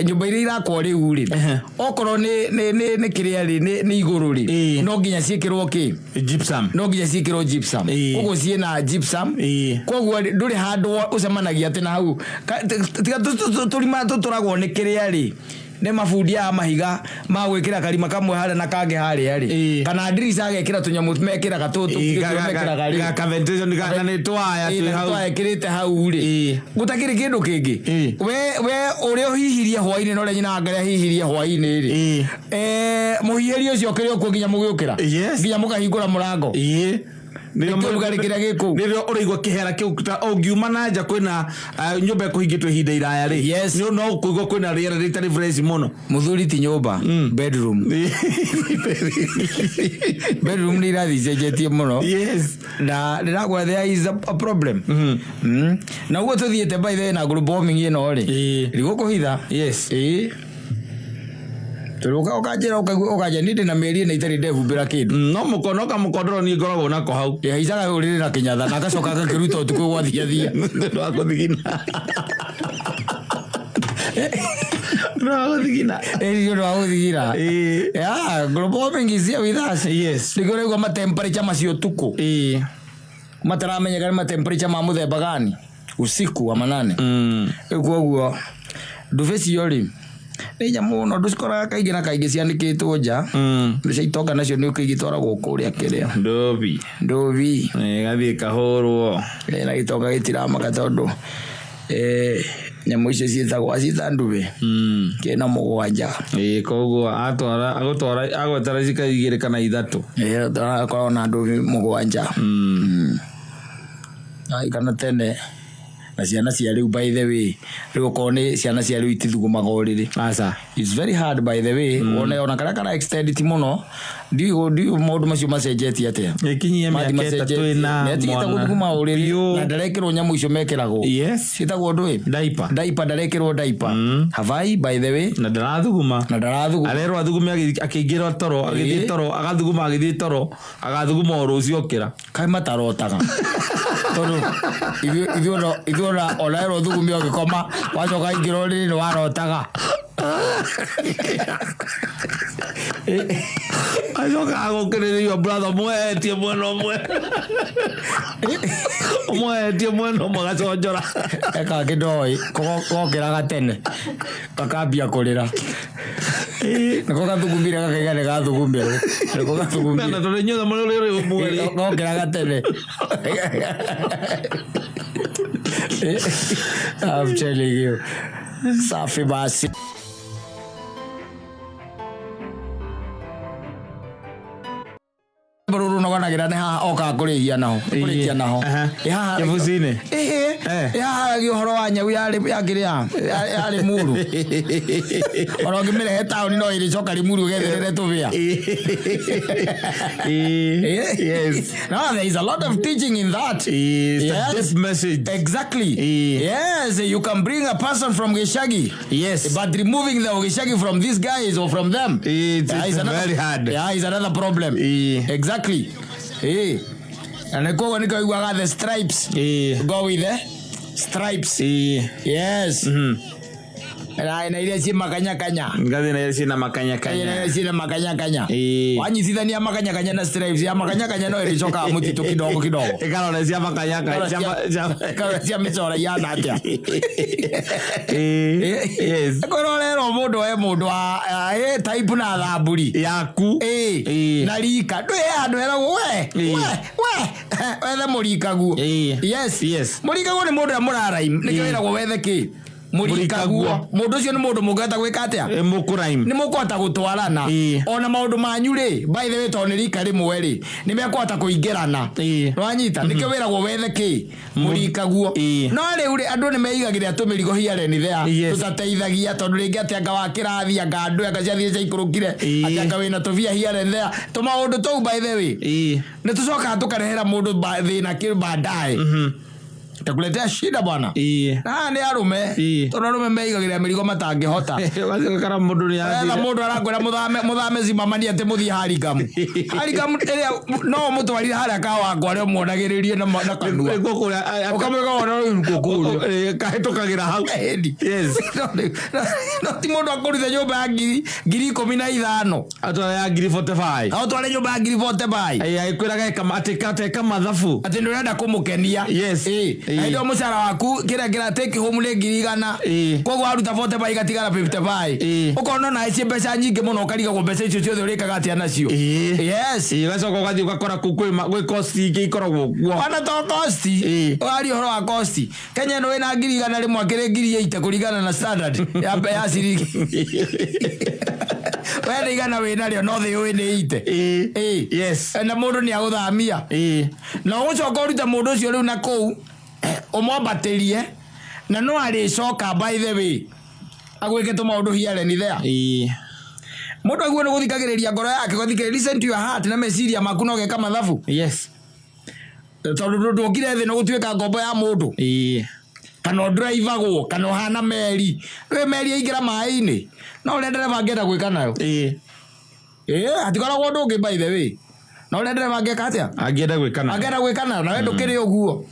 nyũmba iria irakwo rĩu rĩ, okorwo nĩ kĩrĩa rĩ, nĩ igũrũ rĩ, no nginya ciĩkĩrwo kĩ? Gypsum. No nginya ciĩkĩrwo gypsum. Koguo ciĩna gypsum. Koguo rĩ, ndũrĩ handũ ũcemanagia atĩ na hau. Tiga tũrima tũtũragwo nĩ kĩrĩa rĩ, nĩ mabundi aya mahiga ma gwĩkĩra karima kamwe harĩa na kangĩ harĩa rĩ. Kana ndirica agekĩra tũnyamũ mekĩraga tũtũ, mekĩraga rĩ. Ga ventilation na nĩ twaya twĩ na hau. Twaya ĩkĩrĩte hau rĩ. Gũtakĩrĩ kĩndũ kĩngĩ. We ũrĩa ũhihirie hwainĩ na ũrĩa nyina wa Ngai ahihirie hwainĩ rĩ. Mũhihĩrio ũcio ũkĩrĩ o kuo nginya mũgĩũkĩra. Yes. Nginya mũkahingũra mũrango. Nĩkĩo ũrugarĩ kĩrĩa gĩ kũu. Nĩrĩo ũraigua kĩhera kĩu ta ũngiuma na nja kwĩna nyũmba ĩkũhingĩtwo ihinda iraya rĩ. Yes. Nĩ no ũkũigua kwĩna rĩera rĩtarĩ fresh mũno. Mũthuri ti nyũmba, bedroom. Bedroom nĩ irathiĩ icenjetie mũno. Yes. Na ndĩrakwĩra there is a problem. Na ũguo tũthiĩte by the way na global warming ĩno rĩ. Ndigũkũhitha. Yes. Ĩĩ. Tondũ ũkanjĩra ũkaigua ũkanjĩra niĩ ndĩna mĩeri ĩna itarĩ ndehumbĩra kĩndũ. No mũkono kamũkondoro niĩ ngoragwo nako hau. Ĩhaicaga ũrĩrĩ na kĩnyatha na agacoka agakĩruta ũtukũ gwathiathia. Nĩ wa gũthigina. Nĩ wa gũthigina. Ĩĩ nĩ ũndũ wa gũthigira. Yeah, global warming is here with us. Yes. Nĩkĩo ũraigua ma temperature macio ũtukũ. Mataramenyeka nĩ ma temperature ma mũthemba gani. Usiku wa manane. Rĩu koguo ndube icio rĩ, nĩ nyamũ no ndũcikoraga kaingĩ na kaingĩ cianĩkĩtwo nja. Nĩ cia itonga nacio nĩ igĩtwaragwo kũrĩa kĩrĩa. Ndobi. Ndobi. Ĩgathiĩ ĩkahũrwo. Na gĩtonga gĩtiramaka tondũ nyamũ icio ciĩtagwo aciĩta ndube. Kĩna mũgwanja. Ĩĩ koguo atwara agũtwara agwetera cika igĩrĩ kana ithatũ. Ĩĩ akoragwo na ndubi mũgwanja. Kana tene na ciana cia rĩu by the way, rĩu okorwo nĩ ciana cia rĩu itithugumaga ũrĩrĩ. Aca. It's very hard by the way. Wone ona karĩa kara extend ti mũno. Ndiũĩ maũndũ macio macenjetie atĩa. Ĩkinyie Mathi mĩaka ĩtatũ macenjetie. ĩna Nĩatigĩte mwana. gũthuguma ũrĩrĩ Biũ. na ndarekĩrwo nyamũ icio mekĩragwo. Yes. Ciĩtagwo ndũĩ? Diaper. Diaper ndarekĩrwo diaper. Havai by the way. Na ndarathuguma. Na ndarathuguma. Arerwo athugume akĩingĩra toro, agĩthiĩ toro, agathuguma agĩthiĩ toro, agathuguma o rũciũ okĩra. Kaĩ matarotaga. Tondũ ithuĩ ona erwo ũthugume ũgĩkoma, wacoka ingĩra ũrĩrĩ nĩ warotaga. Acoka agũkĩrĩrĩrio brother mwehetie mwena ũmwe. Ũmwehetie mwena ũmwe agaconjora. Eka kĩndoĩ, kokĩraga tene, gakambia kũrĩra. Nĩko gathugumire gakaiga nĩ gathugumĩrwo. Nĩko gathugumire. Na tondũ inyuothe mũrĩ ũrĩrĩ ũmwe rĩ. Gokĩraga tene. I'm telling you. Safi basi. Rũrũ noganagĩra nĩ haha okaga kũrĩhia naho, kũrĩkia naho. Ĩ haha Kĩbuci-inĩ? Ĩhĩ. Ĩ haha haragia ũhoro wa nyau yarĩ yakĩrĩa yarĩ muru. Ona ũngĩmĩrehe taũni no ĩrĩcoka Limuru ĩgetherere tũbĩa. Yes. No, there is a lot of teaching in that. It's a Yes. deep message. Exactly. Yes, you can bring a person from Gishagi. Yes. But removing the Gishagi from these guys or from them. It's is another, very hard. Yeah, is another problem. Exactly. Na nĩ koguo nĩkĩo ũiguaga the stripes. Go with the stripes. Yes. Na iria ciĩ makanyakanya. Ngathi na iria ciĩna makanyakanya. Iria ciĩna makanyakanya. Wanyitithania makanyakanya na stripes ya makanyakanya no ĩrĩcokaga mũtitũ kidogo kidogo. Ĩkarora cia makanyakanya. Ĩkarora cia mĩcoro ihana atĩa. Yes. Kwĩrorerwo mũndũ we mũndũ wa type na thamburi. Yaku. Na rika. Ndũĩ he handũ heragwo we. We, we. Wethe mũrikaguo. Yes. Yes. Mũrikaguo nĩ mũndũ ũrĩa mũraraim. Nĩkĩo wĩragwo wethe kĩ? Mũrikaguo. Mũrikaguo. Mũndũ ũcio nĩ mũndũ mũngĩhota gwĩka atĩa? Mũkũraim. Nĩ mũkũhota gũtwarana. Ona maũndũ manyu rĩ, by the way, tondũ nĩ rika rĩmwe rĩ, nĩ mekũhota kũingĩrana. Nĩwanyita? Nĩkĩo wĩragwo wethe kĩ? Mũrikaguo. No rĩu rĩ, andũ nĩ meigagĩrĩra tũmĩrigo here and there. Tũtateithagia tondũ rĩngĩ atĩ anga wa kĩrathi, anga andũ anga ciathire ciaikũrũkire, atĩ anga wĩna tũbia here and there. Tũmaũndũ tũu by the way, nĩ tũcokaga tũkarehera mũndũ thĩna kĩ baadaye. Takuletea shida bwana. Na haha nĩ arũme. Tondũ arũme meigagĩrĩra mĩrigo matangĩhota. Ũgakora mũndũ nĩ Wetha athire. mũndũ arakwĩra mũthame mũthame Zimamani atĩ mũthiĩ Hurlingham. Hurlingham ĩrĩa no ũmũtwarire harĩa Kawangware ũrĩa ũmuonagĩrĩrie na kanua. Nĩkuo kũrĩa Ũkamwĩka wona rĩu nĩkuo kũrĩa. Kahĩtũkagĩra hau. Ĩni. Yes. No ti mũndũ akũrute nyũmba ya 15,000. Atwara ya ngiri 45. Na ũtware nyũmba ya ngiri 45. Agĩkwĩraga atĩ ateka mathabu. Atĩ nĩ ũrenda kũmũkenia. Yes. Na hĩndĩ ĩyo mũcara waku kĩrĩa kĩra take home nĩ 100,000. Koguo waruta 45 igatigara 55. Ũkona ona ici mbeca nyingĩ mũno ũkarigagwo mbeca icio ciothe ũrĩkaga atĩa nacio. Yes. Ũgacoka ũgathiĩ ũgakora kũu gwĩ cost ingĩ ikoragwo kuo. Ona to cost. Ũraria ũhoro wa cost. Kenya ĩno wĩna 100,000 akĩrĩ 80,000 kũringana na standard ya ciringi. We nĩ igana wĩnarĩo no thĩ ũĩ nĩ 80. Yes. Na mũndũ nĩ agũthamia. Na ũgũcoka ũrute mũndũ ũcio rĩu na kũu ũmwambatĩrie na no arĩcoka by the way agwĩke tũmaũndũ here and there. Mũndũ aguo nĩ gũthikagĩrĩria ngoro yake, gũthikĩrĩria, listen to your heart na meciria maku na ũgeka mathabu. Yes. Tondũ ndũkire thĩ no gũtuĩka ngombo ya mũndũ. Kana ũndiraivagwo, kana ũhana meri. Rĩu meri yaingĩra maĩ-inĩ, no ũrĩa ndereba angĩenda gwĩka nayo. Hatikoragwo ũndũ ũngĩ by the way. No ũrĩa ndereba angĩka atĩa? Angĩenda gwĩka nayo. Angĩenda gwĩka nayo, nawe ndũkĩrĩ ũguo.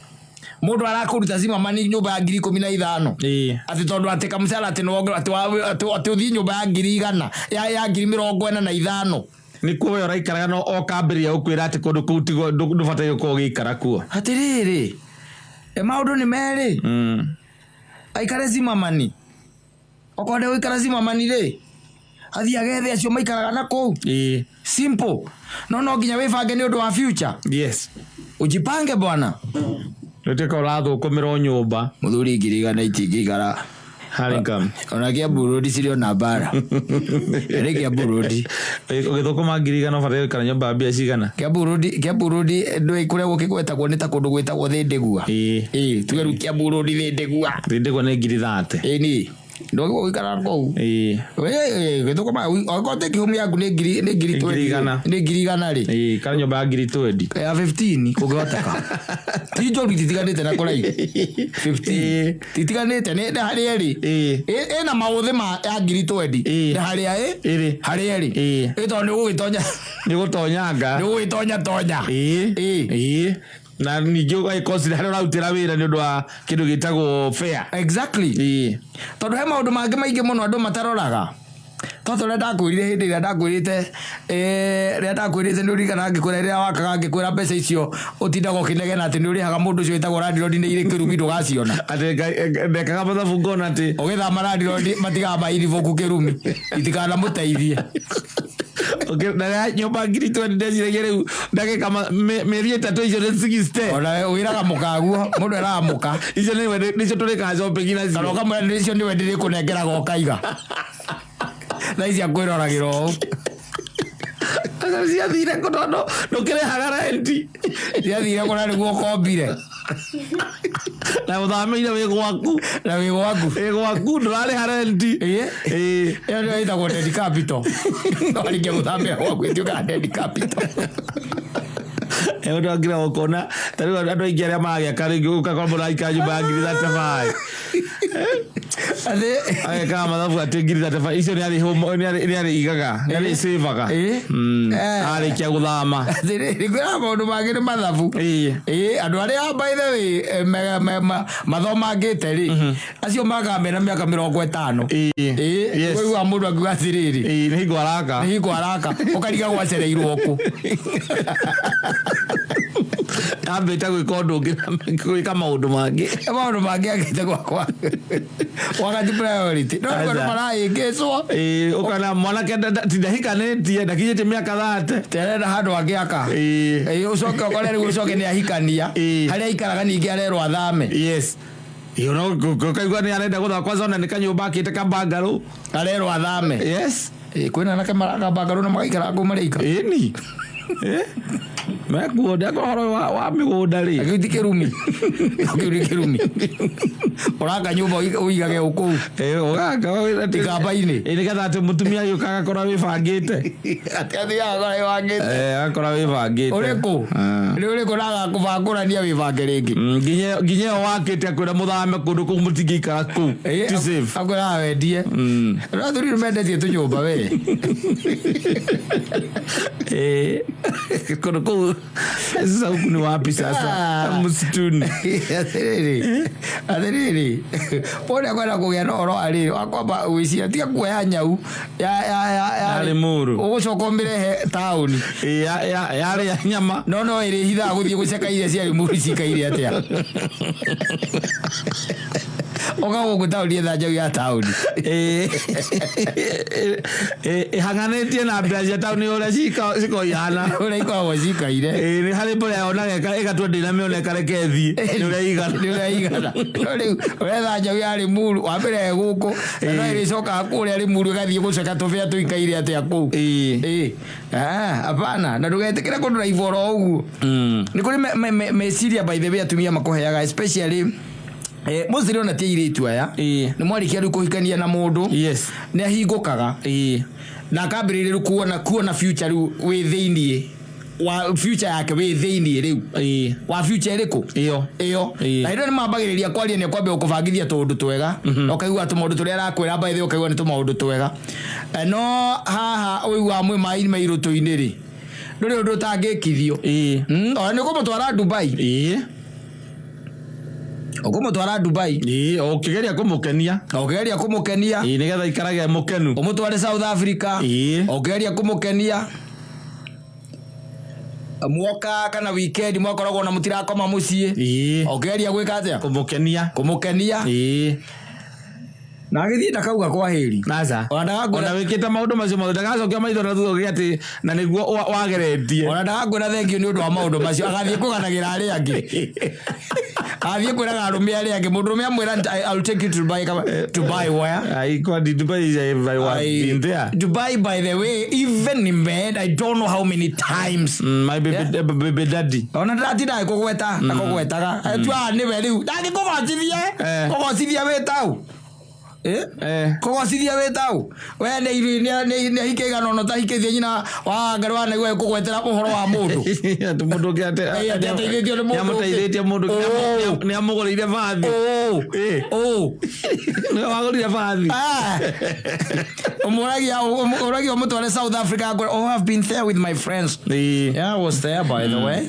Mũndũ arakũruta Zimamani nyũmba ya 15,000. Atĩ tondũ atĩ kamũcara atĩ nĩwongererwo, atĩ ũthiĩ nyũmba ya 100,000, ya 45,000. Nĩkuo we ũraikaraga no okambĩrĩria gũkwĩra atĩ kũndũ kũu tiguo ndũbataire gũkorwo ũgĩikara kuo. Atĩrĩrĩ, maũndũ nĩ merĩ. Aikare Zimamani. Okorwo ndegũikara Zimamani rĩ, athiĩ agethe acio maikaraga na kũu. Simple. No no nginya wĩbange nĩ ũndũ wa future. Yes. Ujipange bwana. Rĩtuĩka ũrathũkũmĩra o nyũmba. Mũthuri 100,000 itingĩikara. Hurlingham. Ona Kiambu Road cirĩ ona mbara. Nĩ Kiambu Road. Ũgĩthũkũma 100,000 ũbataire gũikara nyũmba ya mbia cigana? Kiambu Road, Kiambu Road ndũĩ kũrĩa gũkĩgwetagwo nĩ ta kũndũ gwĩtagwo Thĩndĩgua. Tuge rĩu Kiambu Road Thĩndĩgua. Thĩndĩgua nĩ 30,000. Ĩni. Ndũgĩgwo gũikara kũu. Gĩthũkũma, angĩkorwo take home yaku nĩ ngiri, nĩ ngiri Ngiri twenty. igana. Nĩ 100,000 rĩ. Kana nyũmba ya 20,000. Ya 15 kũngĩhoteka. Ti njũru itiganĩte na kũraihu. 15. Itiganĩte nĩ harĩa ĩrĩ. Ĩna maũthĩ ma ya 20,000. Nĩ harĩa ĩ? Ĩrĩ. Harĩa ĩrĩ. Ĩ tondũ nĩ ũgũgĩtonya. Nĩ ũgũtonyanga. Nĩ ũgũgĩtonya tonya. Na ningĩ ũgagĩconsider harĩa ũrarutĩra wĩra nĩ ũndũ wa kĩndũ gĩtagwo fare. Exactly. Tondũ he maũndũ mangĩ maingĩ mũno andũ mataroraga. Tondũ ũrĩa ndakwĩrire hĩndĩ ĩrĩa ndakwĩrĩte, rĩrĩa ndakwĩrĩte nĩ ũririkanaga ngĩkwĩra rĩrĩa wakaga ngĩkwĩra mbeca icio ũtindaga ũkĩnegena atĩ nĩ ũrĩhaga mũndũ ũcio wĩtagwo landlord nĩ irĩ kĩrumi ndũgaciona. Atĩ ndekaga mathabu ngona atĩ ũgĩthama landlord matigaga mairiboku kĩrumi itikanamũteithie. Na nyũmba 20,000 ndeciragia rĩu ndagĩka mĩeri 3 icio nĩ 60. Ona wĩraga mũkaguo, mũndũ eraga mũka. Icio nĩcio tũrĩkaga shopping nacio. Kana ũkamwĩra nĩcio nĩwe ndĩrĩkũnengeraga ũkaiga. Thaa ici akwĩroragĩra ũũ. Aca ciathire kũ tondũ ndũkĩrĩhaga renti. Ciathire kũ na nĩguo ũkombire. Na ũthamĩire wĩ gwaku. Na wĩ gwaku. Wĩ gwaku ndũrarĩha renti. Ĩĩ. Ĩyo nĩyo ĩtagwo dead capital. No rĩngĩ gũthamĩra gwaku ĩtuĩkaga dead capital. Ũndũ angĩra ũkona ta rĩu andũ aingĩ arĩa maragĩaka rĩngĩ ũgakora mũndũ araikara nyũmba ya 35,000. Agekaga mathabu atĩ 35,000 icio nĩ arĩigaga, nĩ arĩcĩvaga. Arĩkia gũthama. Atĩrĩrĩ, kwĩna maũndũ mangĩ nĩ mathabu. Andũ arĩa by the way, mathomangĩte rĩ, acio makaga mena mĩaka 50. Ũiguaga mũndũ akiuga atĩrĩrĩ. Nĩ hingo araka. Nĩ hingo araka. Ũkariga gwacereirwo kũ. Ambĩte gwĩka ũndũ ũngĩ, gwĩka maũndũ mangĩ. Maũndũ mangĩ akĩte gwakwa. Wakati priority. No andũ marahĩngĩcwo. Ũkona mwanake ti ndahikanĩtie, ndakinyĩtie mĩaka 30. Terenda handũ angĩaka. Ũcoke ũkore rĩu ũcoke nĩ ahikania. Harĩa aikaraga ningĩ arerwo athame. Yes. Ũkaigua nĩ arenda gũthaka kwanza ona nĩ kanyũmba akĩte kambangarũ. Arerwo athame. Yes. Ĩ, kwĩna anake marakambangarũ na magaikara kũu marĩika. Ĩni. Eh? Mekuo ndekwa ũhoro wa mĩgũnda rĩ. Kĩu ti kĩrumi. Kĩu nĩ kĩrumi. Ũraka nyũmba ũigage ũkũu. Eh, ũgaka Ikamba-inĩ. Ĩ, nĩgetha atĩ mũtumia agĩũka agakora wĩbangĩte. Atĩ athiaga agakora wĩbangĩte. Eh, agakora wĩbangĩte. Ũrĩkũ? Ah. Nĩ ũrĩkũ na agakũbangũrania wĩbange rĩngĩ. Nginya ĩyo wakĩte akwĩra mũthame kũndũ kũu mũtingĩikara kũu. Ti safe. Akwĩraga wendie. Athuri nĩ mendetie tũnyũmba we. Eh, kũndũ kũu sasa huku ni wapi sasa? Ah. Msituni. Atĩrĩrĩ, atĩrĩrĩ, ũrĩa kwenda kũgĩa na ũhoro wa rĩrĩ wa kwamba gwĩciria tiga kuoya nyau ya Ya Limuru. ũgũcoka ũmĩrehe taũni. Ĩ, yarĩ ya nyama. No no ĩrĩhithaga gũthiĩ gũceka iria cia Limuru cikaire atĩa. Ũka gũkũ taũni etha nyau ya taũni. Ĩ, ĩ, ĩhang'anĩtie na mbĩa cia taũni ũrĩa cikoragwo ihana. Ũrĩa ikoragwo cikaire. Ĩ, nĩ harĩ mbũrĩa yonaga ĩgatua ndĩnamĩona ĩkareka ĩthiĩ nĩ ũrĩa ĩigana. Nĩ ũrĩa igana. No rĩu ũretha nyau ya Limuru wamĩrehe gũkũ na no ĩrĩcokaga kũrĩa Limuru ĩgathiĩ gũceka tũbĩa tũikaire atĩa kũu. Ĩ. Ĩ, ah, hapana na ndũgetĩkĩre kũndũraibwo oro ũguo. Nĩ kũrĩ meciria by the way atumia makũheaga especially mostly ona ti airĩtu aya. Ĩ. Nĩ mwarĩkia rĩu kũhikania na mũndũ. Yes. Nĩ ahingũkaga. Ĩ. Na akambĩrĩria rĩu kuona future rĩu wĩ thĩiniĩ wa future yake wĩ thĩiniĩ rĩu. Ĩ. Wa future ĩrĩkũ? Ĩyo. Ĩyo. Ĩĩ. Na hĩndĩ ĩyo nĩ mambagĩrĩria kwaria nĩ akwambia gũkũbangithia tũũndũ twega. Na ũkaigua tũmaũndũ tũrĩa arakwĩra by the way ũkaigua nĩ tũmaũndũ twega. No haha ũiguaga mwĩ maĩ-inĩ ma irũtũ-inĩ rĩ, ndũrĩ ũndũ ũtangĩkithio. Ĩ. Ona nĩ ũkũmũtwara Dubai. Ĩ. Ũkũmũtwara Dubai. Ĩ, ũkĩgeria kũmũkenia. Na ũkĩgeria kũmũkenia. Ĩ, nĩgetha aikarage mũkenu. Ũmũtware South Africa. Ĩ. Ũkĩgeria kũmũkenia. Mwoka kana weekend mwakoragwo na mũtirakoma mũciĩ. Ĩ. Ũkĩgeria gwĩka atĩa? Kũmũkenia. Kũmũkenia. Ĩ. Na agĩthiĩ ndakauga kwa heri. Aca. Ona ndagakwĩra Ona wĩkĩte maũndũ macio mothe ndagacokia maitho na thutha ũgĩe atĩ na nĩguo wageretie. Ona ndagakwĩra thengiũ nĩ ũndũ wa maũndũ macio agathiĩ kũganagĩra arĩa angĩ. Agathiĩ kwĩraga arũme arĩa angĩ. Mũndũrũme amwĩra I'll take you to Dubai kama Dubai where? Ai, kwa Dubai is I been there. Dubai by the way even in bed I don't know how many times. My baby, Yeah. baby daddy. Ona ndĩratinda agĩkũgweta akũgwetaga. Tuaga nĩwe rĩu ndangĩkũgocithia. Eh. Kũgocithia wĩ tau. Eh? Eh. Kũgocithia wĩ tau. We nĩ ahike igana ona ũtahikĩtie nyina wa Ngarĩ wanaigua agĩkũgwetera ũhoro wa mũndũ. Atĩ mũndũ ũngĩ Ĩ, atĩ ateithĩtio nĩ mũndũ ũngĩ. nĩamũteithĩtie mũndũ ũngĩ, Oh. nĩamũgũrĩire bathi. Ũũ. Ĩ. Ũũ. Nĩwe wagũrire bathi. Ah. Ũmũragia ũmũtware South Africa akwĩra, oh I've been there with my friends. Ĩ. Yeah, I was there by the way.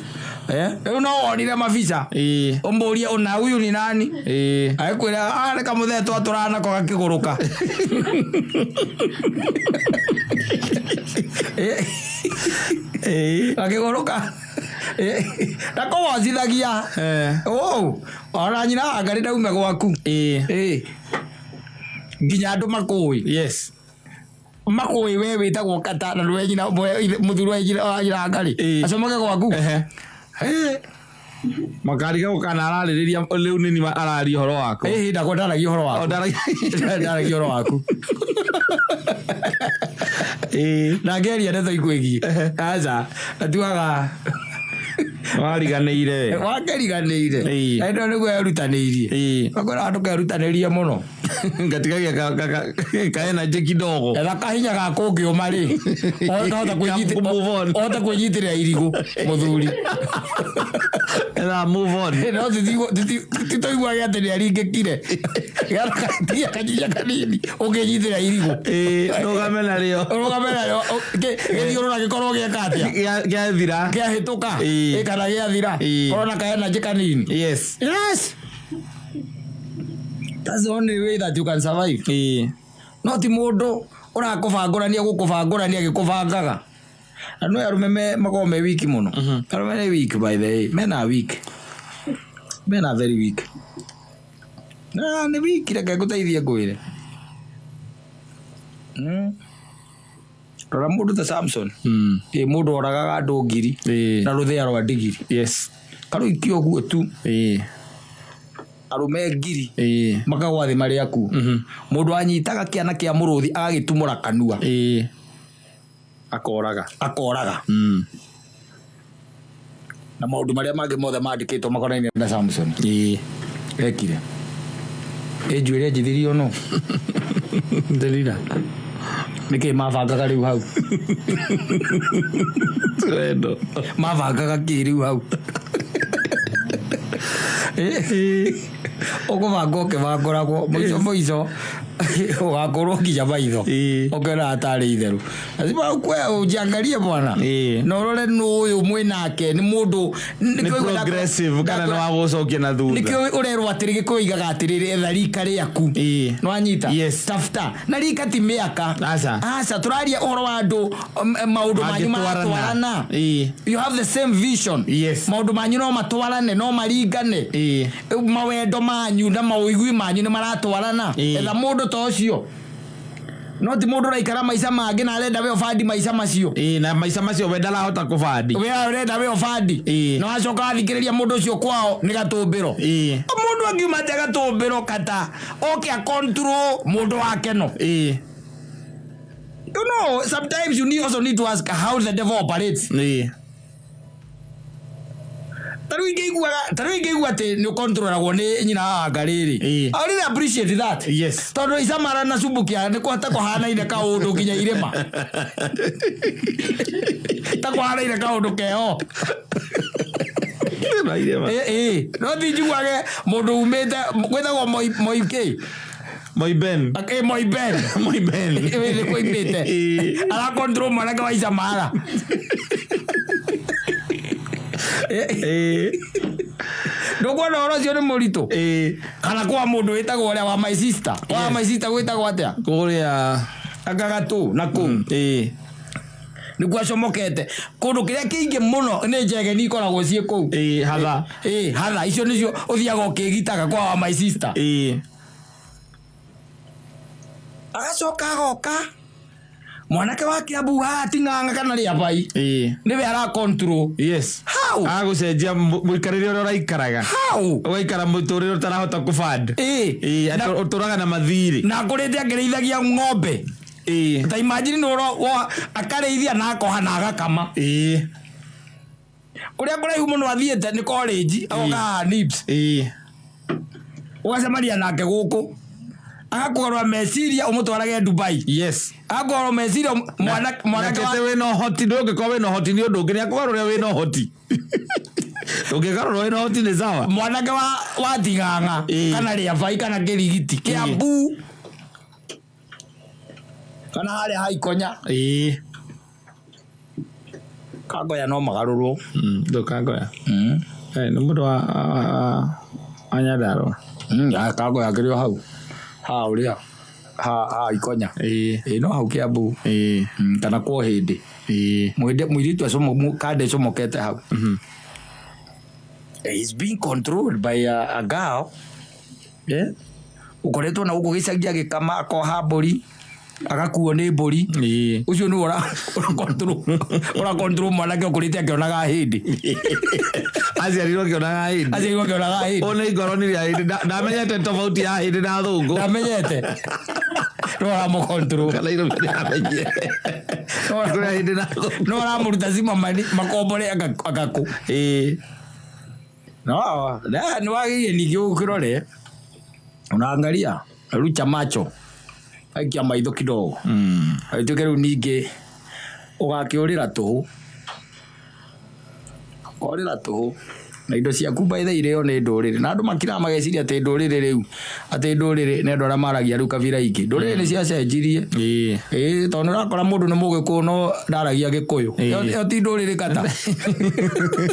Yeah. Rĩu no wonire mabica. Ĩ. Ũmbũrie ũna huyu ni nani? Ĩ. Agĩkwĩra ah nĩ kamũthee twatũraga nako gakĩgũrũka. Ĩ. Ĩ. Gakĩgũrũka. Ĩ. Ndakũgocithagia. Eh. Ũũ. Ona nyina wa Ngarĩ ndaume gwaku. Ĩ. Ĩ. Nginya andũ makũĩ. Yes. Makũĩ we wĩtagwo kata na nĩwe nyina mũthuri wa nyina wa nyina wa Ngarĩ. Ĩ. Acomoke gwaku. Ehe. Ĩ. Makarigagwo kana ararĩrĩria rĩu nĩ araria ũhoro wakwa. Ĩ ndakwa ndaragia ũhoro O, waku. ndaragia- Ndaragia ũhoro waku. Ĩ. Na ngeria ndeto ikwĩgiĩ. Aca. Atuaga Wariganĩire. wakeriganĩire. Ĩ. Na ĩno nĩguo erutanĩirie. Ĩ. Akwĩra andũ kerutanĩrie mũno. Ngatigagia ka energy kidogo. Etha kahinya ga kũngĩũma rĩ. Move on. Ũhote kwĩnyitĩrĩra irigũ mũthuri. Etha move on. No titũiguage atĩ nĩ aringĩkire. Tiga kahinya kanini ũngĩnyitĩrĩra irigũ. Ĩ, ndũgame narĩo. Ũrũgame narĩo gĩthiũrũra gĩkorwo gĩeka atĩa? Gĩathira. Kĩahĩtũka. Ĩ. Ĩ, kana gĩathira. Ĩ. Korwo na ka energy kanini. Yes. Yes. That's the only way that you can survive. Ĩ. No ti mũndũ ũrakũbangũrania gũkũbangũrania agĩkũbangaga. Na no arũme makoragwo me weak mũno. Arũme nĩ weak by the way. Men are weak. Men are very weak. Na nĩ weak reke ngũteithie ngwĩre. Rora mũndũ ta Samson. Ĩ mũndũ oragaga andũ ngiri Ĩ. na rũthĩa rwa ndigiri. Yes. Karũikia ũguo tu. Ĩ. Arũme 1000 Ĩĩ. Makagwa thĩ marĩ aku. Mũndũ anyitaga kĩana kĩa mũrũthi agagĩtumũra kanua. Ĩĩ. Akoraga. Akoraga. Na maũndũ marĩa mangĩ mothe mandĩkĩtwo makonainie na Samson. Ĩĩ. Ekire ĩ njuĩrĩ enjithirio no Delila. Nĩkĩ mabangaga rĩu hau? Wendo. Mabangaga kĩ rĩu hau? Ũkũbanga ũkĩbangũragwo mũico mũico ũgakorwo nginya maitho. Ĩĩ. Ũkĩona tarĩ itherũ, lazima ukwe ujiangalie bwana. Ĩĩ. Na ũrore nũ ũyũ mwĩnake nĩ mũndũ. Nĩ progressive kana nĩ wa gũcokia na thutha. Nĩkĩo ũrerwo atĩrĩ, gĩkũyũ igaga atĩrĩrĩ, etha rika rĩaku. Ĩĩ. Nĩwanyita? Yes. Tafuta na rika ti mĩaka. Aca. Aca, tũraria ũhoro wa andũ maũndũ manyu Mangĩtwarana. maratwarana. Ĩĩ. You have the same vision. Yes. Maũndũ manyu no matwarane, no maringane. Ĩĩ. Mawendo manyu na mawĩigui manyu nĩ maratwarana. Ĩĩ. Etha mũndũ ta ũcio, no ti mũndũ ũraikara maica mangĩ na arenda we ũbandi maica macio. Ĩĩ, na maica macio we ndarahota kũbandi. We arenda we ũbandi. Ĩĩ. Na wacoka wathikĩrĩria mũndũ ũcio kwao nĩ gatũmbĩro. Ĩĩ. Mũndũ angiuma nja gatũmbĩro kata oke acontrol mũndũ wake no. Ĩĩ. You know, sometimes you also need to ask how the devil operates. Ĩĩ. Ta rĩu ingĩigua atĩ nĩ ũkontrolagwo nĩ nyina wa anga rĩrĩ. Ĩĩ. I really appreciate that. Yes. Tondũ Icamara na Subukia nĩ kũhota kũhanaine kaũndũ nginya irĩma ta kũhanaine kaũndũ keho. Na irĩma. Ĩ no ti njiguage mũndũ umĩte gwĩtagwo Moi Moi kĩ? Moi Ben. Ĩ, Moi Ben. Moi Ben. Ĩ, nĩ kũimĩte. Ĩĩ. Arakontrol mwanake wa Icamara. Ĩĩ. Ndũkuona ũhoro ũcio nĩ mũritũ? Ĩĩ. Kana kwa mũndũ wĩtagwo ũrĩa wa my sister wa Yes. my sister gwĩtagwo atĩa? Kũrĩa. Anga gatũ na kũu. Ĩĩ. Nĩkuo acomokete kũndũ kĩrĩa kĩingĩ mũno nĩ njegeni ikoragwo ciĩ kũu. Ĩĩ, hatha. Ĩ, hatha icio nĩcio ũthiaga ũkĩgitaga kwa wa my sister. Ĩĩ. Agacoka agoka mwanake wa Kiambu haha ti ng'ang'a kana rĩabai. Ĩĩ. Nĩwe ara control. Yes. How? Agũcenjia mũikarĩre ũrĩa ũraikaraga. How? Ũgaikara mũtũrĩre ũtarahota kũband. Ĩ. Ĩĩ, Na- ũtũraga na mathirĩ. Na ngũrĩte akĩrĩithagia ng'ombe. Ĩĩ. Ta imagine nĩ ũro akarĩithia na akoha na agakama. Ĩĩ. Kũrĩa kũraihu mũno athiĩte nĩ college, agoka haha NIBS. Ĩĩ. Ũgacemania nake gũkũ agakũgarũra meciria ũmũtwarage Dubai. Yes. Agakũgarũra meciria mwanake wa wa wĩna ũhoti, ndũngĩkorwo wĩna ũhoti nĩ ũndũ ũngĩ, nĩ akũgarũra wĩna ũhoti, ndũngĩgarũra wĩna ũhoti nĩ sawa. Mwanake wa Tigang'a Ĩĩ. kana Rĩabai kana Kĩrigiti, Kĩambu kana harĩa Haikonya. Ĩĩ. Kangoya no magarũrwo. Ndũkangoya nĩ mũndũ wa Nyandarũa. Kangoya kĩrĩ o hau ha ũrĩa ha Ikonya. Ĩĩ. Ĩĩ, no hau Kĩambu. Ĩĩ. Kana kwa hĩndĩ. Ĩĩ. Mũirĩtu kanda ĩcomokete hau. He's being controlled by a girl. Yeah. Ũkoretwo na gũkũ gĩcagi agĩkama, akoha mbũri, agakuo nĩ mbũri. Ĩĩ. Ũcio nĩwe ũra control mwanake ũkũrĩte akĩonaga hĩndĩ. Aciarirwo akĩonaga hĩndĩ. Aciarirwo akĩonaga hĩndĩ. Ũũ nĩ ngoroni rĩa hĩndĩ. Ndamenyete tofauti ya hĩndĩ na thũngũ. Ndamenyete no ũramũ control. Kana irũme ndamenyire kũrĩa hĩndĩ na thũngũ. No ũramũruta cimamani makombore agakũ. Ĩĩ. No nĩ wagĩrĩire ningĩ ũkĩrore, unaangalia rucha macho, aikia maitho kidogo. Ituĩke rĩu ningĩ ũgakĩũrĩra tũhũ, ũkorĩra tũhũ na indo ciaku by the irĩo nĩ ndũrĩrĩ, na andũ makiraga mageciria atĩ ndũrĩrĩ rĩu, atĩ ndũrĩrĩ nĩ andũ arĩa maragia rĩu kabira ingĩ. Ndũrĩrĩ nĩ ciacenjirie. Ĩĩ. Ĩĩ, tondũ nĩ ũrakora mũndũ nĩ mũgĩkũyũ no ndaragia gĩkũyũ. Ĩĩ. Ĩyo ti ndũrĩrĩ kata.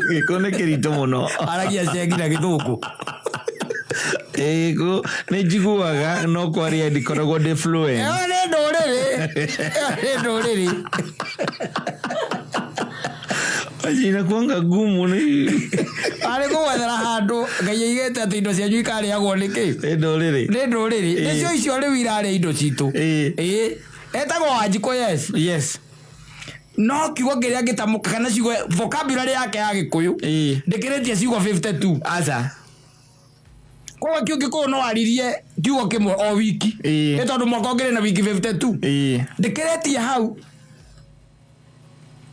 Gĩkũyũ nĩ kĩritũ mũno. Aragia cengi na gĩthũngũ. Ĩĩ, nĩ njiguaga no kwaria ndikoragwo ndĩ fluent. Ĩyo nĩ ndũrĩrĩ, ĩyo nĩ ndũrĩrĩ. Inakuanga gumu nĩ Arĩ kũgwethera handũ Ngai aigĩte atĩ indo cianyu ikarĩagwo nĩ kĩ? Nĩ ndũrĩrĩ. Nĩ ndũrĩrĩ. Ĩĩ. Nĩcio icio rĩu irarĩa indo citũ. Ĩĩ. Ĩĩ, etagwo Wanjikũ, yes. Yes. No kiugo kĩrĩa angĩtamũka kana ciugo, vocabulary yake ya gĩkũyũ Ĩĩ. ndĩkĩrĩtie ciugo 52. Aca. Koguo kĩũngĩkũyũ no aririe kiugo kĩmwe o wiki. Ĩĩ. Nĩ tondũ mwaka ũngĩrĩ na wiki 52. Ĩĩ. Ndĩkĩrĩtie hau.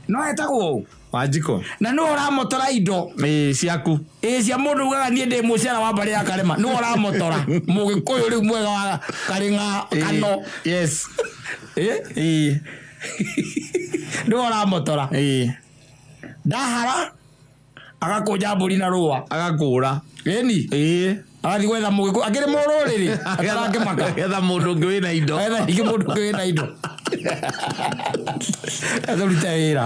No etagwo ũũ. Wanjikũ. Na nĩwe ũramotora indo. Ĩĩ, ciaku. Ĩĩ, cia mũndũ ugaga niĩ ndĩ mũcera wa mbarĩ ya Karema. Nĩwe ũramotora. Mũgĩkũyũ rĩu mwega wa Karĩng'a Ĩĩ. Kano. Yes. Ĩĩ. Ĩĩ. Nĩwe ũramotora. Ĩĩ. Ndahara agakũnja mbũri na rũa. Agakũra. Ĩni. Ĩĩ. Agathiĩ gwetha mũgĩkũyũ akĩrĩ mũrũrĩrĩ atarakĩmaka. Getha mũndũ ũngĩ wĩna indo. Etha ningĩ mũndũ ũngĩ wĩna indo. Atũrute wĩra.